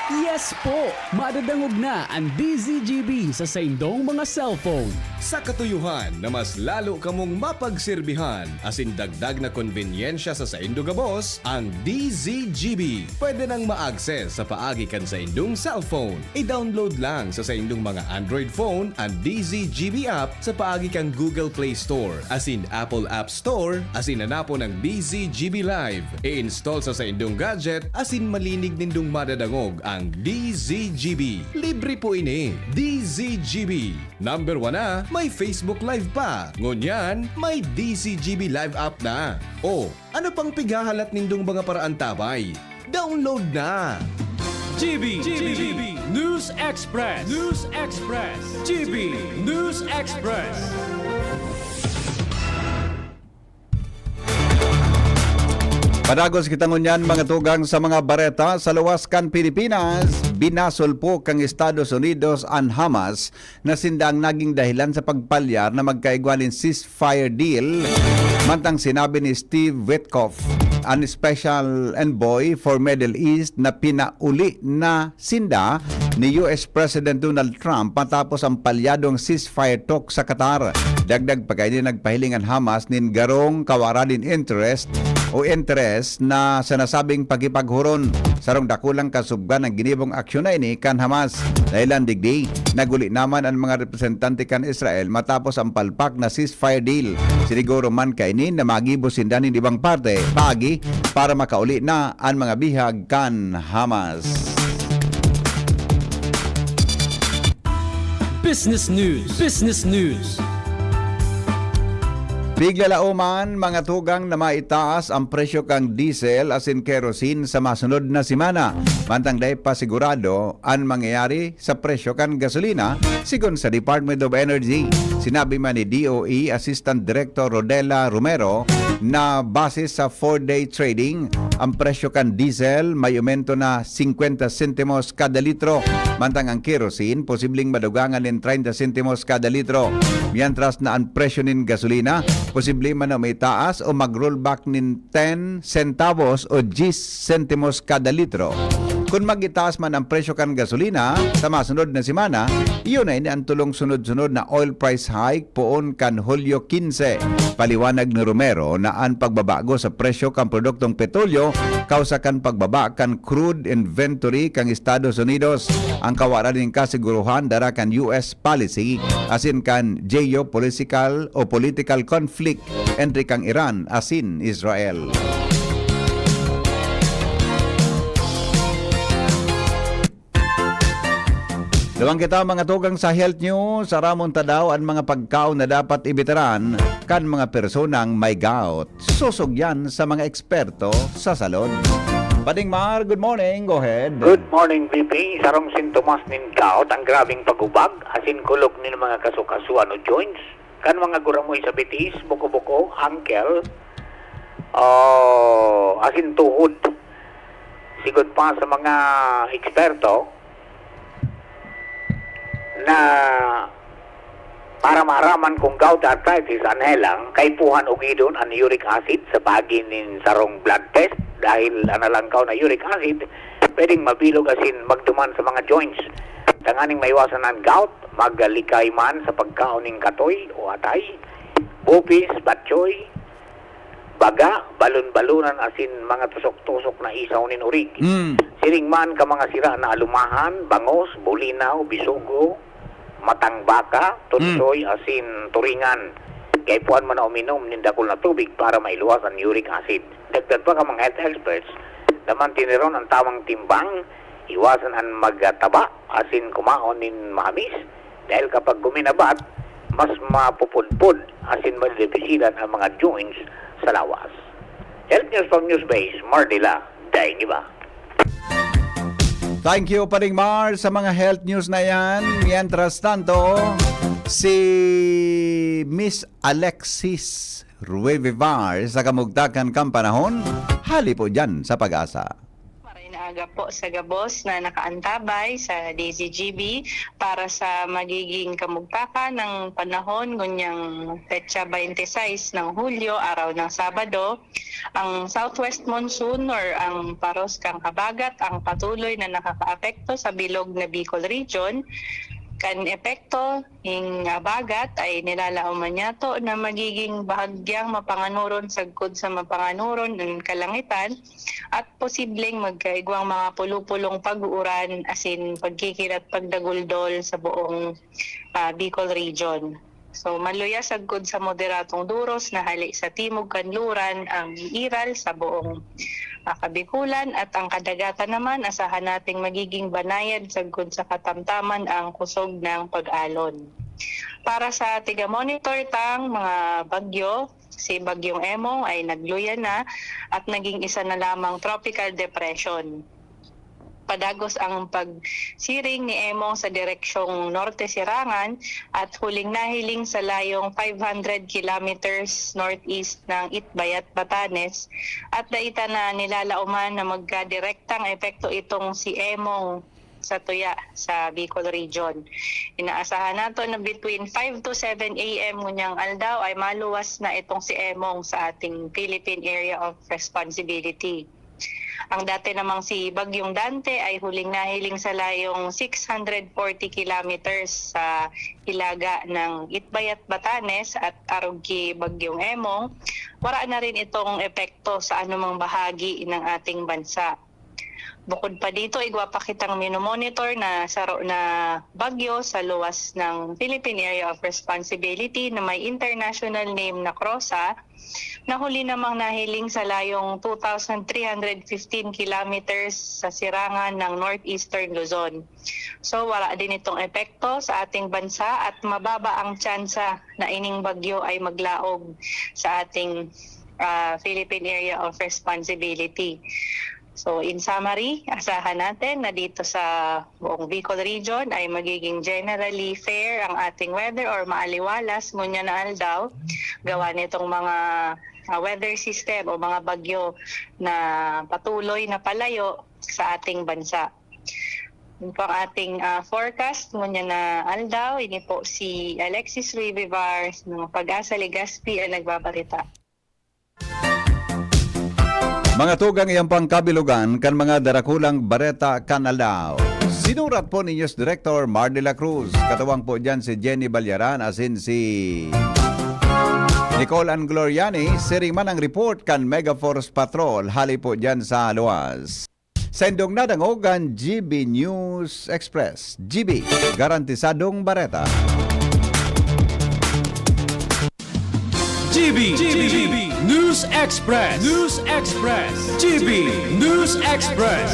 Yes po! Madadangog na an D Z G B sa saindong mga cellphone. Sa katuyohan na mas lalo kamong mapagserbihan asin dagdag na konbenyensya sa saindo gabos, ang D Z G B pwede nang ma-access sa paagi kan saindong cellphone. I-download lang sa saindong mga Android phone an D Z G B app sa paagi kan Google Play Store asin Apple App Store asin hanapon ang D Z G B Live. I-install sa saindong gadget asin malinig nindong madadangog ang D Z G B. Libre po ini. D Z G B. Number one na, may Facebook Live pa. Ngunyan, may D Z G B Live app na. O, ano pang pighahalat nindong mga paraantabay? Download na! G B, G B News Express, News Express, G B News Express. Padagos kita ngunyan, mga tugang, sa mga bareta. Sa luwas kan Pilipinas, binasulpok kan Estados Unidos an Hamas na sinda ang naging dahilan sa pagpalyar na magkaigwa nin ceasefire deal. Mantang sinabi ni Steve Witkoff, an special envoy for Middle East, na pinauli na sinda ni U S President Donald Trump matapos ang palyadong ceasefire talk sa Qatar. Dagdag pa kaini, nagpahiling an Hamas nin garong kawaran nin interest o interes na sa nasabing pakipaghuron. Sarong dakulang kasubgan ang ginibong aksyon na ini kan Hamas. Dahilan digdi, naguli naman an mga representante kan Israel matapos ang palpak na ceasefire deal. Siniguro man kaini na magibo sinda nin ibang parte paagi para makauli na an mga bihag kan Hamas. Business News. Business News. Piglalaoman, mga tugang, na maitaas ang presyo kan diesel asin kerosene sa masunod na semana. Mantang dai pa sigurado an mangyayari sa presyo kan gasolina, sigon sa Department of Energy. Sinabi man ni D O E Assistant Director Rodela Romero na base sa four-day trading, ang presyo kan diesel may aumento na singkwenta sentimos kada litro, mantang ang kerosene posibleng madugangan nin treinta sentimos kada litro. Mientras na ang presyo nin gasolina posible man na umitaas o mag-rollback nin ten centavos o diyes sentimos kada litro. Kun magitaas man ang presyo kan gasolina sa masunod na semana, iyo na ini an tulong sunod-sunod na oil price hike poon kan Hulyo quince. Paliwanag ni Romero na an pagbabago sa presyo kan produktong petrolyo kausa kan pagbaba kan crude inventory kan Estados Unidos. Ang kawaran nin kasiguruhan dara kan U S policy asin kan geopolitical o political conflict entre kan Iran asin Israel. Duman kita, mga tugang, sa health news. Aramon ta daw an mga pagkaon na dapat ibitaran kan mga personang may gout. Sosog yan sa mga eksperto sa salud. Pading Mar, good morning. Go ahead. Good morning, B P. Sarong sintomas nin gout ang grabing pag-ubag asin kulog nin mga kasukasuan o joints, kan mga guramoy sa bitis, buko-buko, ankle, o asin tuhod. Sigon pa sa mga eksperto na para maaraman kung gout arthritis an helang, kaipuhan ugidon an uric acid sa paagi nin sarong blood test dahil an nalangkaw na uric acid pwedeng mabilog asin magduman sa mga joints. Tanganing maiwasan an gout, maglikay man sa pagkaon nin katoy o atay, bupis, batchoy, baga, balon-balonan asin mga tusok-tusok na isaw nin orig. Mm. Siring man ka mga sira na alumahan, bangos, bulinaw, bisugo, matang baka, tunsoy, asin turingan. Kaipuhan man na uminom nin dakul na tubig para mailuwas an uric acid. Dagdag pa ka mga health experts na mantiniron an tamang timbang, iwasan an magtaba asin kumaon nin mahamis, dahil kapag guminabat, mas mapupudpod asin madidipisilan an mga joints sa lawas. Health News from Newsbase, Mardila, Daing Iba. Thank you, Paring Mar, sa mga health news na yan. Mientras tanto, si Miss Alexis Ruevivar sa kamugtakan kan panahon, hali po dyan sa Pag-asa. Maray na aga po sa gabos na nakaantabay sa D Z G B para sa magiging kamugtakan ng panahon ngunyang petsa twenty-six ng Hulyo, araw ng Sabado. Ang southwest monsoon or ang paros kang habagat ang patuloy na nakakaapekto sa bilog na Bicol Region. Kan epekto ning habagat ay nilalaoman niyato na magiging bahagyang mapanganuron sagkod sa mapanganuron ang kalangitan at posibleng magkaigwang mga pulupulong pag-uuran asin pagkikilat pagdaguldol sa buong ah, Bicol Region. So, maluya sagkod sa moderadong duros na hali sa timog kanluran ang iral sa buong ah, Kabikulan at ang kadagatan naman asahan nating magiging banayad sagkod sa katamtaman ang kusog ng pag-alon. Para sa tiga-monitor tang mga bagyo, si Bagyong Emong ay nagluya na at naging isa na lamang tropical depression. padagos ang pagsiring ni Emong sa direksyong norte-sirangan at huling nahiling sa layong five hundred kilometers northeast ng Itbayat, Batanes, at daita na nilalaoman na magkadirektang epekto itong si Emong sa tuya sa Bicol Region. Inaasahan nato na between five to seven a m ngunyan aldaw ay maluwas na itong si Emong sa ating Philippine Area of Responsibility. Ang dati namang si Bagyong Dante ay huling nahiling sa layong six hundred forty kilometers sa hilaga ng Itbayat, Batanes at arog ki Bagyong Emong, wara na rin itong epekto sa anumang bahagi ng ating bansa. Bukod pa dito, igwa pa kitang minomonitor na saro na bagyo sa luwas ng Philippine Area of Responsibility na may international name na CROSA, na huli namang nahiling sa layong two thousand three hundred fifteen kilometers sa sirangan ng northeastern Luzon. So, wala din itong epekto sa ating bansa at mababa ang tsansa na ining bagyo ay maglaog sa ating, ah, Philippine Area of Responsibility. So, in summary, asahan natin na dito sa buong Bicol Region ay magiging generally fair ang ating weather or maaliwalas ngunyan na aldaw, gawa nitong mga, ah, weather system o mga bagyo na patuloy na palayo sa ating bansa. Yun po ang ating, ah, forecast ngunyan na aldaw. Ini po si Alexis Rivivar ng Pag-asa Legazpi ang nagbabarita. Mga tugang, iyan pang kabilugan kan mga darakulang bareta kan aldaw. Sinurat po ni News Director Mar de la Cruz. Katuwang po dyan si Jenny Ballaran asin si Nicole Angloriani. Siring man ang report kan Megaforce Patrol hali po dyan sa luwas. Sa indong nadangog an G B News Express. G B, garantisadong bareta. G B, G B, News Express, News Express, G B, News Express.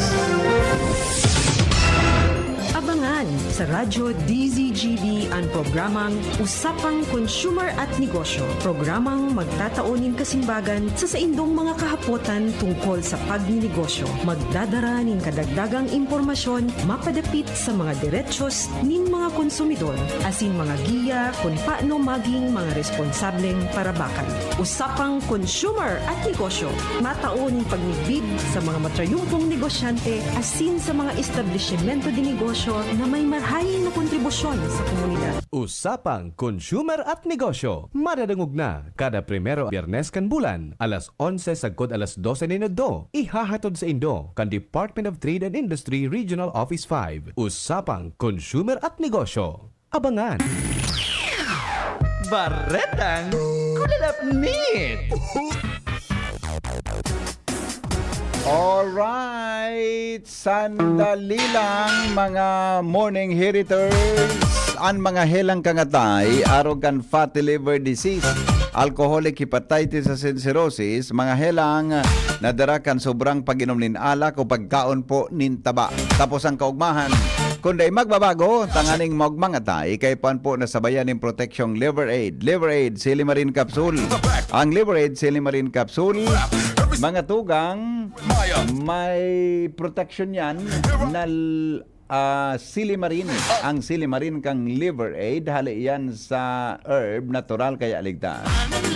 Abangan sa Radyo D Z G B an programang Usapang Consumer at Negosyo, programang magtatao nin kasimbagan sa saindong mga kahapotan tungkol sa pagninegosyo, magdadara nin kadagdagang impormasyon mapadapit sa mga derechos nin mga konsumidor asin mga giya kun paano maging mga responsableng parabakan. Usapang Consumer at Negosyo, matao nin pagmidbid sa mga matrayumpong negosyante asin sa mga establisimento de negosyo na may marahay na kontribusyon sa komunidad. Usapang Consumer at Negosyo, madadangog na kada primero Biyernes kan bulan, alas onse sagkod alas dose nin udto. Ihahatod saindo kan Department of Trade and Industry Regional Office five. Usapang Consumer at Negosyo. Abangan! Baretang Kulalapnit! Alright, sandali lang mga morning heriters. An mga helang kangatay, arog kan fatty liver disease, alcoholic hepatitis asin cirrhosis, mga helang na dara kan sobrang pag-inom nin alak o pagkaon po nin taba. Tapos ang kaugmahan, kun dai magbabago, tanganing maugmang atay, kaipuhan po na sabayan nin proteksyong Liver Aid. Liver Aid, Silimarin Capsule. Ang Liver Aid, Silimarin Capsule, mga tugang, may proteksyon yan na l- ah, silimarin. Ang silimarin kang Liver Aid, hali iyan sa herb, natural kaya ligtas.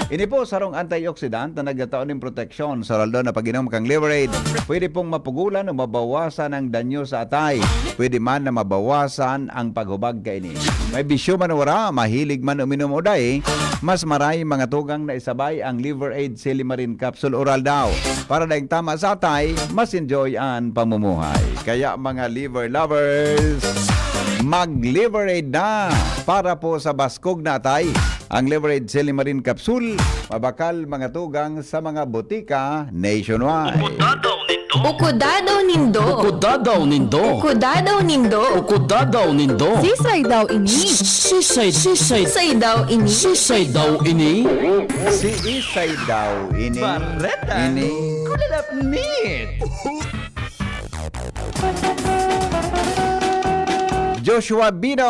Ini po sarong antioxidant na nagtatao nin proteksyon sa aldaw na pag-inom kang Liver Aid. Pwede pong mapugulan o mabawasan ang danyo sa atay. Pwede man na mabawasan ang paghubag kaini. May bisyo man o wara, mahilig man uminom o dai, mas maray mga tugang na isabay ang Liver Aid Silimarin Capsule Oral daw. Para daing tama sa atay, mas enjoy an pamumuhay. Kaya mga liver lovers, mag-Liver Aid na para po sa baskog na atay. Ang Liver Aid Silimarin Capsule, mabakal mga tugang sa mga botika nationwide. Uko dadaw nindo. Uko dadaw nindo. Uko dadaw nindo. Uko dadaw nindo. Sisay daw ini? Sisay, sisay. Sisay daw ini? Sisay daw ini? Si Isay daw ini. Baretang Ini. Kulalapnit! Joshua Bino,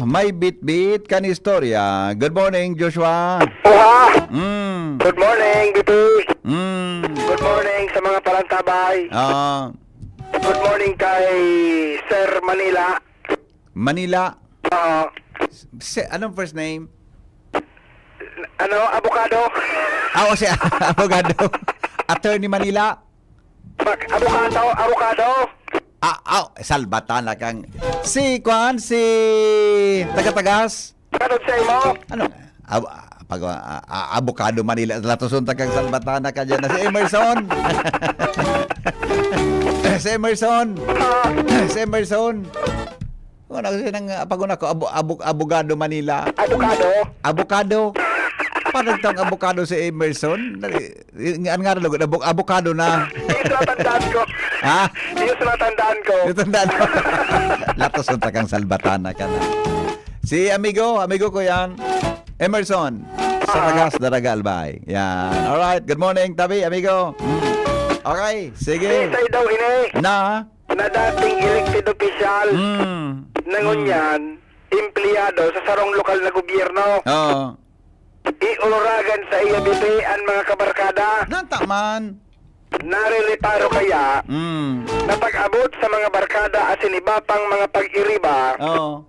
may bitbit kan istorya. Good morning, Joshua. Oha! Mm. Good morning, Bibi! Mm. Good morning sa mga parantabay! Ah. Good morning kay Sir Manila. Manila. Oo. Si, anong first name? Ano? Abogado? Ah, o si Abogado. Attorney Manila. Mag-, abogado, abogado. Ah, ah, salbatan na kang si Kwan, si Taga-Tagas. Ano sa imo? Ano? Ab-, pag, ah, ah, Abogado Manila, latoson ta kang salbatan na ka dyan na si Emerson. Si Emerson. Ah. Si Emerson. Wala kasi nang, ah, pag-una ko, abo-, abo-, Abogado Manila. Abogado? Abogado. Parang tawag abogado si Emerson. Dali, y-, ang ngaran lugod, abo-, abogado na. Yung sa natandaan ko. Ha? Yung sa natandaan ko. Yung tandaan ko. Latos ang takang salbatana ka na. Si amigo, amigo ko yan. Emerson. Sa Ah. Tagas, Daraga, Albay. Yan. Alright. Good morning, tabi, amigo. Mm. Okay, sige. Sisay daw ini? Na? Na dating elected official. Mm. Na Mm. ngunyan, empleyado sa sarong lokal na gobyerno. Oo. Iuloragan sa iya, Bibi, an mga kabarkada. Nata man. Narireparo kaya Mm. na pag-abot sa mga barkada asin iba pang mga pag-iriba, Oo.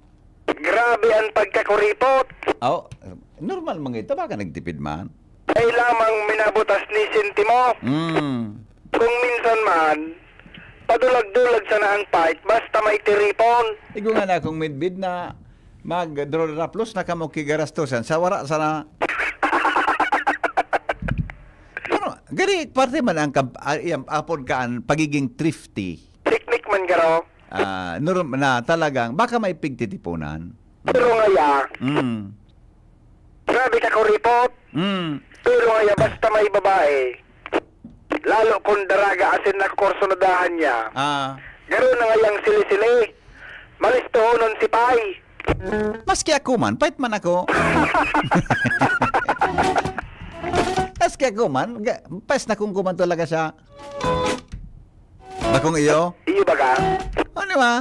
grabe an pagkakuripot. Aw, normal man ito, baka nagtipid man. Ay lamang minabutas ni sentimo. Mm. Kung minsan man, padulag-dulag sana ang fight, basta may tiripon. Igo nga na kung midbid na mag-draw raplos na kamo ki garastosan, sa wara sana. Pero, gani, parte man ang kamp-, ah, iyang apod ka ang pagiging thrifty. Teknik man garo. Ah, norm-, na talagang, baka may pigtitipunan. Pero ngaya, Mm. grabe ka kuripot. Mm. Pero ngaya, basta may babae, lalo kung daraga asin nakukursunadahan niya. Ah. Garo na ngayang sili-sili. Malistohonon si Pay. Maski ako man, pait man ako. Maski ako man, ga-, pais na kung kuman talaga siya. Bakong iyo? Iyo baga? Ano ba?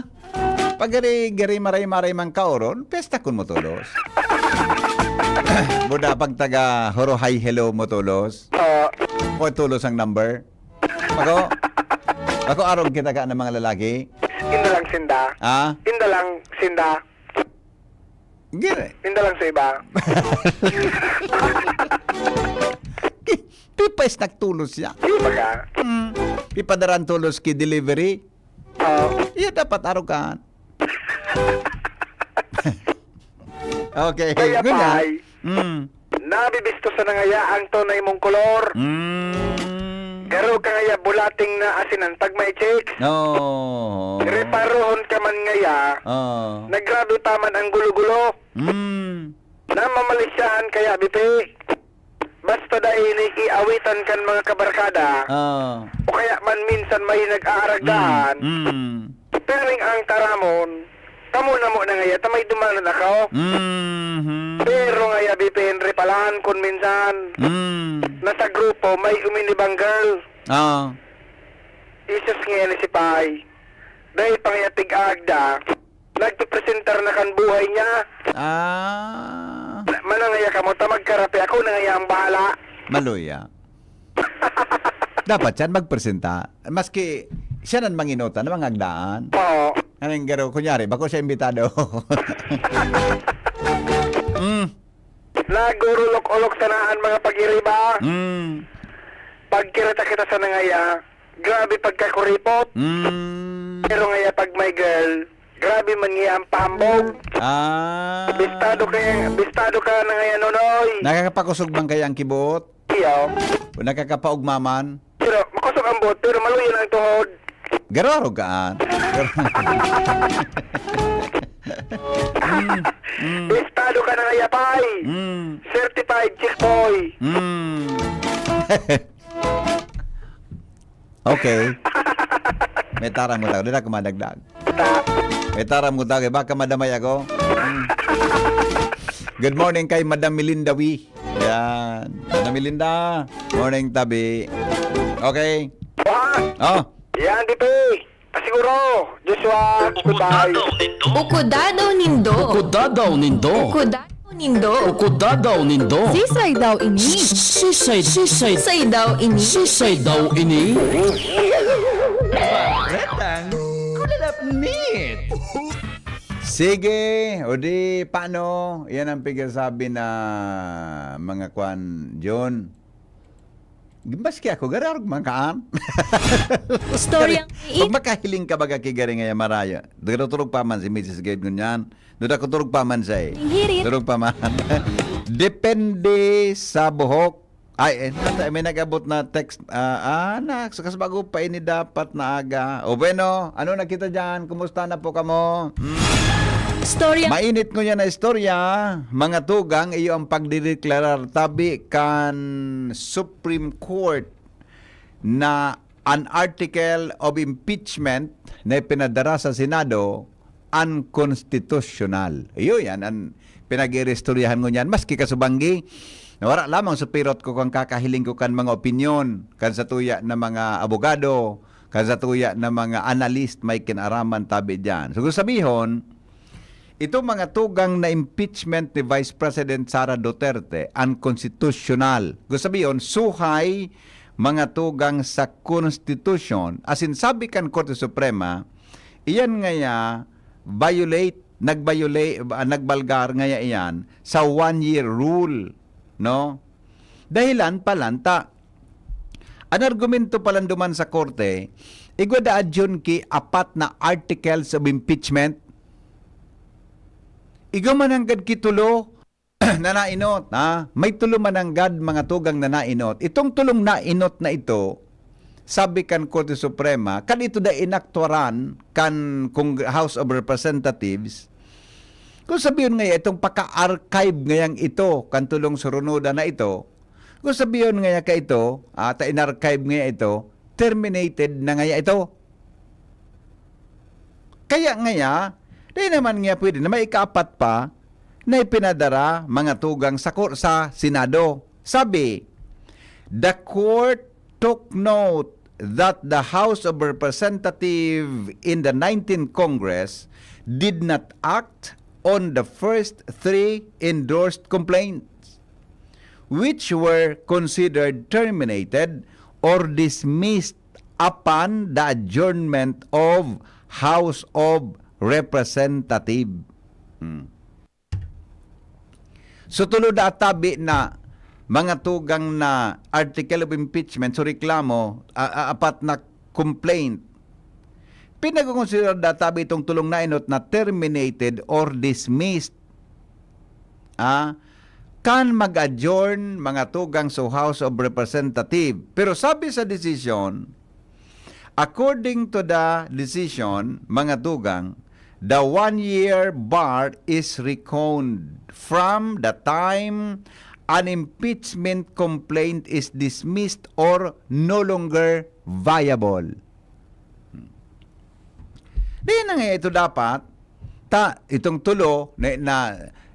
Pag gari, gari maray-maray man kaoron, piyesta kun mo tolos. Buda pag taga Horohay, hello mo tolos. Oo. Kung tolos ang number. Ako, ako arog kita ka ng mga lalaki. Inda lang sinda. Ah? Inda lang sinda. Gire. Inda lang sa iba. Pipais nagtulos siya. Di ba ka? Mm. Pipadaran tulos ki delivery. Oo. Iyo dapat arugan. Okay. Kaya, Ganyan. Pay, Mm. nabibisto sa nangaya ang tunay mong kolor. Mm. Garo ka ngaya bulating na asin ang tagmay chicks. Oo. Reparohon ka man ngaya. Oo. Nagrabe pa man ang gulo-gulo. Mm. Namamalisyahan kaya, Bipi. Basta dai ini iawitan kan mga kabarkada. Oo. O kaya man minsan may nag-aaragdaan. Mm. Mm. Piring ang taramon, kamo namo na ngaya ta may dumanan ako. Mhm. Pero ngaya, Bipi, Henry, palan kun minsan. Mm. Nasa grupo, may uminibang girl. Oo. Isus ngayon ni si Pay. Dahil pangyatig agda, nagpipresentar na kan buhay niya. Ah. Na-, manangaya kamo, ta magkarape ako, nangaya ang bahala. Maluya. Dapat siya magpresenta. Maski siya nang manginutan ng mga agdaan. Oo. Anong garo, kunyari, bako siya imbitado. Mm. Nagurulok-ulok sana ang mga pag-iriba. Mm. Pagkirita kita sa nangaya, grabe pagkakuripot. Mm. Pero ngaya pag may girl, grabe man niya ang pahambog. Ah. Bistado kaya, bistado ka na ngaya, Nonoy. Nakakapakusog man kaya ang kibot? Iyo. O nakakapaugma man? Pero makusog ang buot, pero maluya na ang tuhod. Gararo ka, ah. Mm, mm. Bistado ka na ngaya, Pay. Mm. Certified chick boy. Mm. Okay. May taram ko tao. Di na ako madagdag. Ta- May taram ko tao. Baka madamay ako. Mm. Good morning kay Madam Melinda Wee. Yan. Madam Melinda, morning tabi. Okay. Ah, Oh, yan, Bipi. Pasiguro, Joshua, goodbye. Uko dadaw nindo. Uko dadaw nindo. Uko dadaw nindo. Uko dadaw nindo. Sisay daw ini? Sisay, sisay. Sisay daw ini? Sisay daw ini? Bareta Meat! Sige, o di, paano? Yan ang pigsasabi na mga kwan, John. Maski ako, gararog man kaan. Istorya Gari, pag makahiling ka baga ki Gari ngaya maraya. Turog pa man si Missus Gayud ngunyan. Duda ko turog pa man siya eh. Hirit. Turog pa man. Depende sa buhok. Ay, eh, nata-, may nag-abot na text. Ah, ah, na, sa kasbago pa ini dapat na aga. O bueno, ano nakita dyan? Kumusta na po kamo? Hmm. Istorya. Mainit ngunyan na istorya. Mga tugang, iyo ang pagdideklarar tabi kan Supreme Court na an article of impeachment na ipinadara sa Senado unconstitutional. Iyo yan, ang pinag-iristoryahan ngunyan. Maski kasubanggi, na wala lamang supirot ko kan kakahiling ko kan mga opinyon, kan satuya na mga abogado, kan satuya na mga analyst may kinaraman tabi dyan. So, kung sabihon, itong mga tugang na impeachment ni Vice President Sara Duterte, unconstitutional. Kung sabihon, suhay mga tugang sa Constitution, asin sabi kan Korte Suprema, iyan ngaya violate, nag-violate, ah, nagbalgar ngaya iyan sa one-year rule, no? Dahilan palan ta, an argumento palan duman sa korte, igwa daa dyan ki apat na articles of impeachment. Igwa man nanggad ki tulo na nainot, ha? May tulo man nanggad mga tugang na nainot. Itong tulong nainot na ito, sabi kan Korte Suprema, kan ito da inaktuaran kan Cong-, House of Representatives, kung sabihon ngaya itong paka-archive ngayang ito, kan tulong surunoda na ito, kung sabihon ngaya ka ito, ata in-archive ngaya ito, terminated na ngaya ito. Kaya ngaya, di naman nga pwede na may ikaapat pa na ipinadara mga tugang sa kor-, sa Senado. Sabi, "The court took note that the House of Representatives in the nineteenth Congress did not act on the first three endorsed complaints, which were considered terminated or dismissed upon the adjournment of House of Representative." Hmm. So, tulo da tabi na mga tugang na article of impeachment, so reklamo, a-, a-, apat na complaint. Pinagkukonsiderar da tabi itong tulong nainot na terminated or dismissed. Ah, kan mag-adjourn mga tugang sa House of Representative. Pero sabi sa desisyon, according to the decision, mga tugang, the one-year bar is reckoned from the time an impeachment complaint is dismissed or no longer viable. Di na nga ito dapat, ta, itong tulo na, na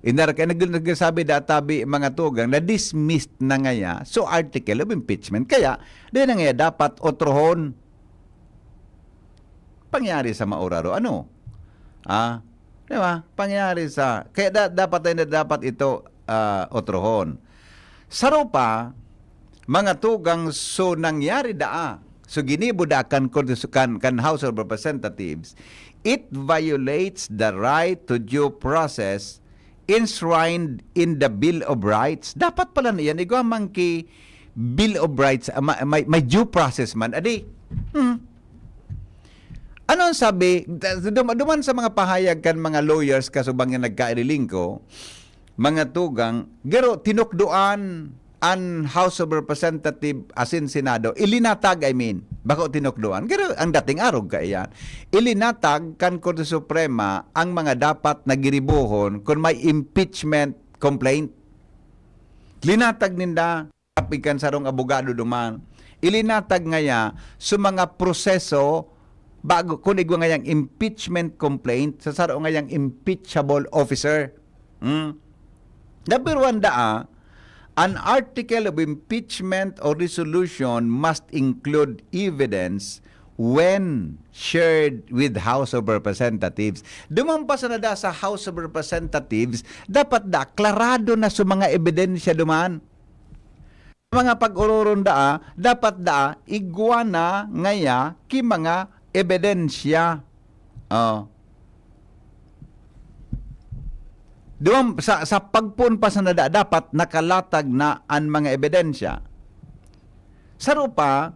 inar-, kaya nag-, nagsasabi databi mga tugang na dismissed na ngaya, so article of impeachment. Kaya, di na ngaya dapat otrohon. Pangyari sa mauraro, ano? Ah, di ba? Pangyari sa, kaya da-, dapat tayo na dapat ito, ah, otrohon. Saro pa, mga tugang, so nangyari daa, so ginibo daa kan Korte su-, kan, kan House of Representatives, it violates the right to due process enshrined in the Bill of Rights. Dapat pala na yan, igwa man ki Bill of Rights, ah, ma-, may, may due process man. Adi, hmm. Ano ang sabi? Da-, dum-, duman sa mga pahayag kan mga lawyers kasubang yung nagkairilingko, mga tugang, garo, tinukdoan an House of Representative asin Senado, ilinatag, I mean, bako tinukdoan. Garo, ang dating arog kaiyan. Ilinatag kan Korte Suprema ang mga dapat na giribohon kun may impeachment complaint. Linatag ninda, apig kan sarong abogado duman. Ilinatag ngaya sa mga proseso bago, kun igwa ngayang impeachment complaint, sa saro ngayang impeachable officer. Hmm? Number one daa, an article of impeachment or resolution must include evidence when shared with House of Representatives. Duman pa sana da sa House of Representatives, dapat da, klarado na sa mga ebidensya duman. Mga pag-ororon daa, dapat daa, igwa na ngaya ki mga ebidensya. Oh. Duwang, sa, sa pagpoon pa sana da-, dapat nakalatag na an mga ebidensya. Saro pa,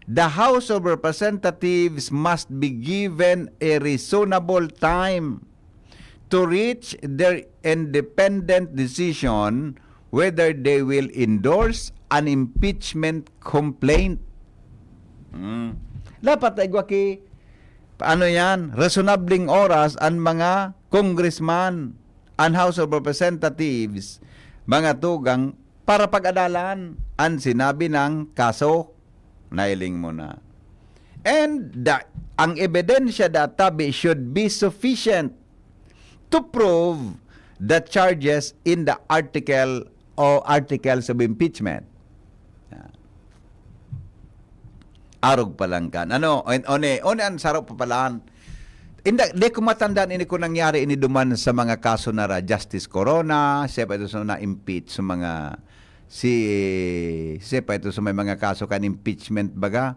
the House of Representatives must be given a reasonable time to reach their independent decision whether they will endorse an impeachment complaint. Hmm. Dapat igwa ki, ano yan, resonableng oras an mga congressman, an House of Representatives, mga tugang, para pag-adalan an sinabi ng kaso. Nailing mo na. And the, ang ebidensya da tabi should be sufficient to prove the charges in the article o articles of impeachment. Ah. Arog pa lang kan. Ano, on, one, one an saro pa palaan. Inda, di ko matandaan ini kung nangyari ini duman sa mga kaso na ra, Justice Corona, siya pa ito sa na-impeach sa mga, si, siya pa ito sa may mga kaso kan impeachment baga.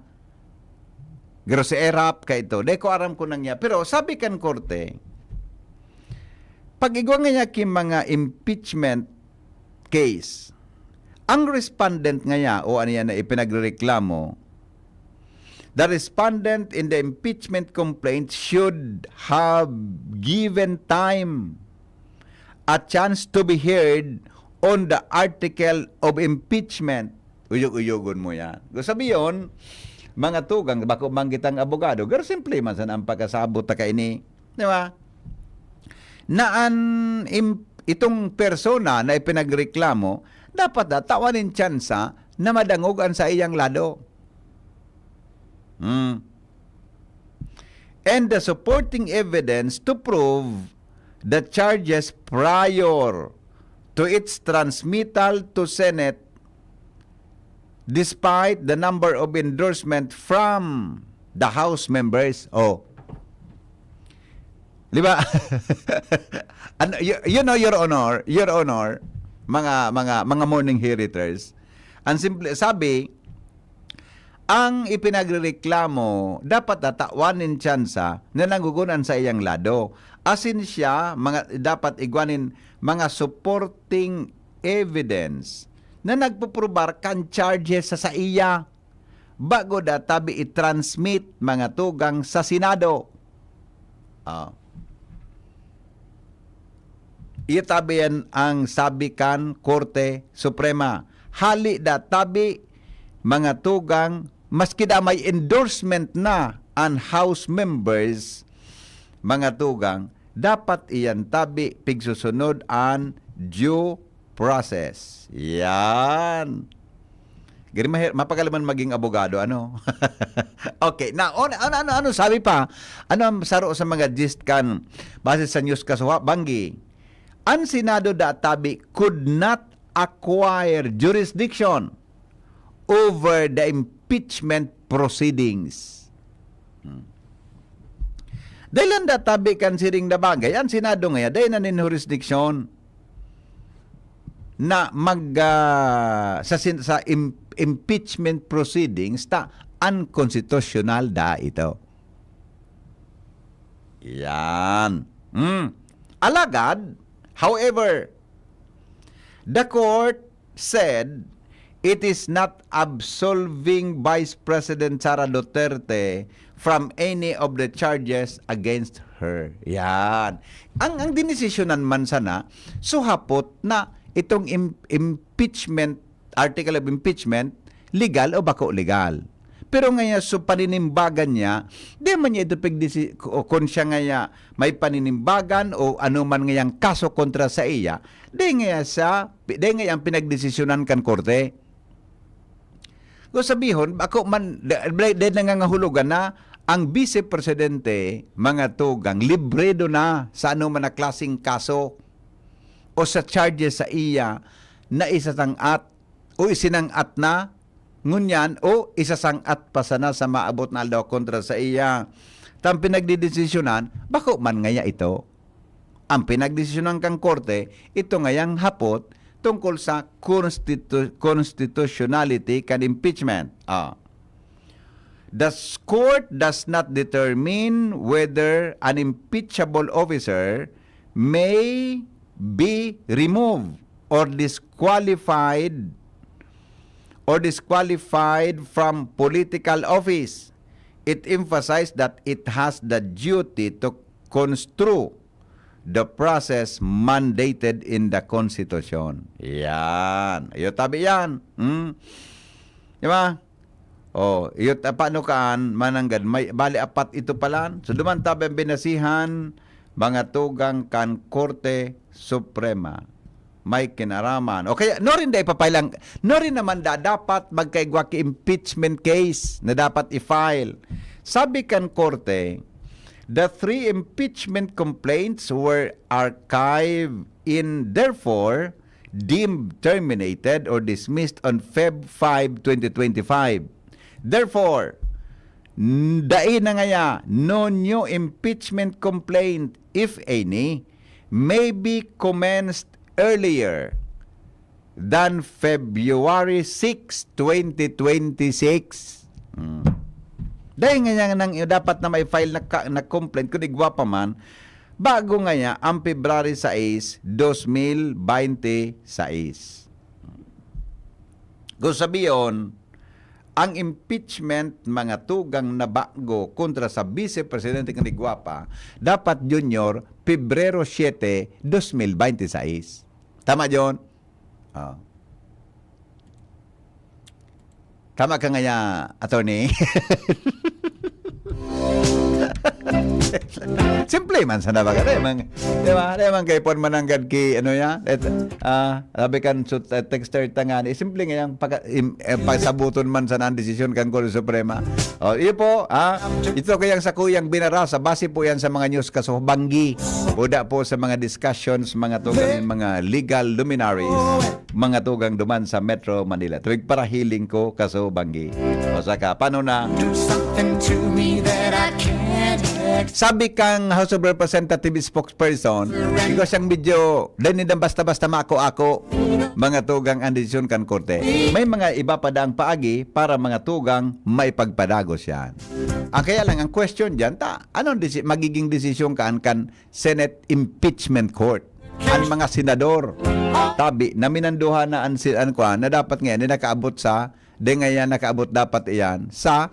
Pero si Erap ka ito. Di ko aram kung nangyari. Pero sabi kan korte, pag igwa nga niya ki mga impeachment case, ang respondent nga niya o ano yan na ipinagrereklamo, the respondent in the impeachment complaint should have given time a chance to be heard on the article of impeachment. Uyog-uyogon mo yan. Kung sabi yun, mga tugang, bako man kitang abogado, pero simple man sana ang pagkasabot na kaini. Di ba? Na an im-, itong persona na ipinagreklamo, dapat na tawan nin tsansa na madangog an sa iyang lado. Hmm. And the supporting evidence to prove the charges prior to its transmittal to Senate despite the number of endorsement from the House members. Oh. Di ba? Ano, you, you know, Your Honor, Your Honor, mga, mga, mga morning heriters, ang simple, sabi, ang ipinagrereklamo, dapat natawan nin tsansa na nanggogon an saiyang lado. Asin siya, mga, dapat igwa nin mga supporting evidence na nagpuprobar kan charges sa saiya. Bago da tabi i-transmit, mga tugang, sa Senado. Ah. Iyo tabi yan ang sabi kan Korte Suprema. Hali da tabi, mga tugang, maski da may endorsement na an House members, mga tugang, dapat iyan tabi pigsusunod an due process. Yan. Gari maher-, mapagaling man maging abogado, ano? Okay, na, on, ano, ano, ano, sabi pa, ano ang saro sa mga gist kan, base sa news kasuha, banggi, an Senado da tabi could not acquire jurisdiction over the impeachment proceedings. Hmm. Dahil ang da tabi kan siring na bagay, ang Senado ngaya, dahil na nin jurisdiction na mag, ah, sa sin-, sa im-, impeachment proceedings, ta unconstitutional da ito. Yan. Hmm. Alagad, however, the court said it is not absolving Vice President Sara Duterte from any of the charges against her. Yan. Ang, ang dinesisyonan man sana, suhapot na itong im-, impeachment, article of impeachment, legal o bako legal. Pero ngaya, so paninimbagan niya, di man niya ito pigdisi-, o kun siya ngaya may paninimbagan o ano man ngayang kaso kontra sa iya, di ngaya sa, di ngaya ang pinagdesisyonan kan korte. Kung sabihon, bako man, da-, da-, da-, nangangahulugan na ang Vice Presidente, mga tugang, libredo na sa ano man na klaseng kaso o sa charges sa iya na isasang-at o isinang-at na, ngunyan o isasang-at pa sana sa maabot na aldaw kontra sa iya. Tang pinagdidesisyonan, bako man ngaya ito. Ang pinagdesisyonan kan korte, ito ngayang hapot tungkol sa constitu-, constitutionality kan impeachment. Ah. The s- court does not determine whether an impeachable officer may be removed or disqualified or disqualified from political office. It emphasized that it has the duty to construe the process mandated in the Constitution. Yan. Iyo tabi yan. Hmm? Di ba? Oh, iyo ta-, paano kaan, mananggad, may, bali apat ito palan. So, duman tabi ang binasihan, mga tugang kan Korte Suprema. May kinaraman. O kaya, no rin da ipapailang, no rin naman da, dapat magkaigwa ki impeachment case na dapat i-file. Sabi kan Korte, the three impeachment complaints were archived in, therefore, deemed terminated or dismissed on Feb five, twenty twenty-five. Therefore, n-, dai na ngaya no new impeachment complaint, if any, may be commenced earlier than February six, twenty twenty-six. Hmm. Dai ngaya nang dapat na may file na ka-, na complaint, kun igwa pa man, bago ngaya ang February sais, dos mil binte sais. Kung sabiyon, ang impeachment, mga tugang na bago kontra sa Vice Presidente kan igwa pa, dapat, Junior, Pebrero siete, dos mil binte sais. Tama, John? Oh. Tama ka ngaya, attorney? Simple man sana ba? Kaya man, di ba? Kaya man kay Pon Mananggad ki, ano yan? Et, ah, sabi kan su-, eh, texter tangan, eh, simple nga yung pagka-, im-, eh, pasabuton man sana ang desisyon kan Korte Suprema. Oh, iyo po, ah, ito kayang sakuyang binarasa, base po yan sa mga news kaso banggi. Uda po sa mga discussions, mga tugang, mga legal luminaries, mga tugang duman sa Metro Manila. Tuwig para healing ko, kaso banggi. O saka, paano na? Do something to me that I can't explain. Sabi kang House of Representative spokesperson, because siyang medyo, dahil nila basta-basta mako-ako, mga tugang ang desisyon kan korte. May mga iba pa daang paagi para mga tugang maipagpadagos yan. Ang kaya lang, ang question dyan, ta, anong desi-, magiging desisyon kaan kan Senate Impeachment Court? An mga senador, tabi, na minanduha na an si-, an kuwan, na dapat ngayon, di nakaabot sa, di ngayon nakaabot dapat iyan sa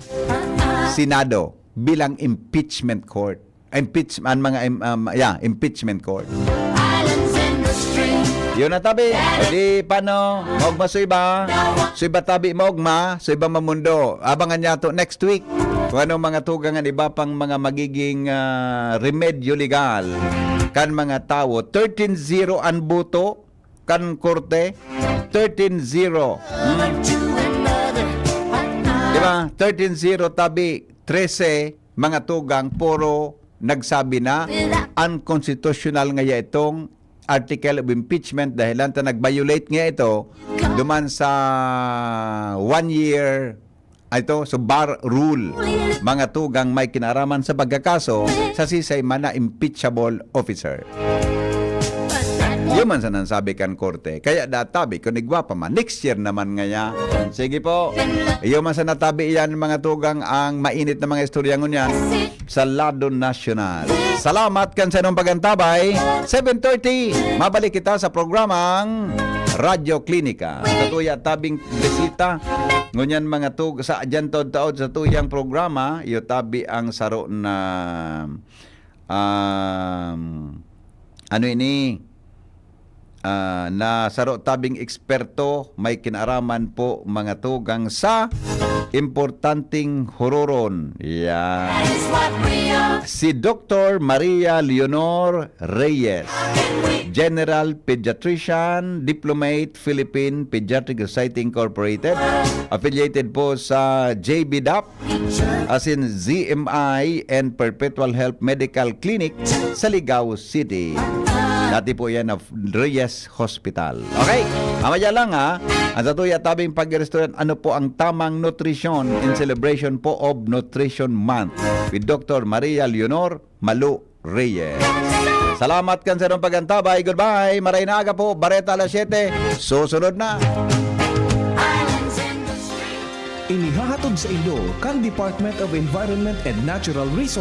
Senado bilang impeachment court. Impeach-, an mga im-, um, yeah, impeachment court. Islands in the stream. Yun na tabi. E di, paano? Maogma sa iba. Sa iba tabi, maogma. Sa iba mamundo. Abangan niya to next week. Kung anong mga tugang an iba pang mga magiging, ah, remedyo legal kan mga tawo. Thirteen zero an boto kan korte. Thirteen zero. Hmm? Di ba? Thirteen zero tabi, trese mga tugang, puro nagsabi na unconstitutional ngaya itong article of impeachment dahil lang ta nag-violate nga ito duman sa one year, ito, so bar rule, mga tugang may kinaraman sa pagkakaso sa sisay man na impeachable officer. Iyo man sana an sabi kan korte. Kaya databi, kung igwa pa man, next year naman ngaya. Sige po. Iyo man sana tabi iyan, mga tugang, ang mainit na mga istorya ngunyan sa lado nasyonal. Salamat kan sa inong pagantabay. Seven thirty, mabalik kita sa programang Radyo Klinika. Sa tuya tabing bisita, ngunyan mga tug-, sa dyan taod-taod sa tuyang programa, iyo tabi ang saro na, um, ano ini? Ah, na saro tabing eksperto, may kinaraman po mga tugang sa importanteng huroron. Yan. Si Doktor Maria Leonor Reyes, General Pediatrician, Diplomate, Philippine Pediatric Society Incorporated, affiliated po sa J B dap, as in Z M I and Perpetual Health Medical Clinic sa Ligao City. Dati po yan na Reyes Hospital. Okay, mamaya lang ha. Ang sa tuya tabing pag-restaurant, ano po ang tamang nutrisyon in celebration po of Nutrition Month with Doktor Maria Leonor Malu Reyes. Salamat kan sa inong pagantabay. Goodbye. Maray na aga po. Bareta alas siyete. Susunod na. Islands in the stream. Inihahatod saindo kan Department of Environment and Natural Resources.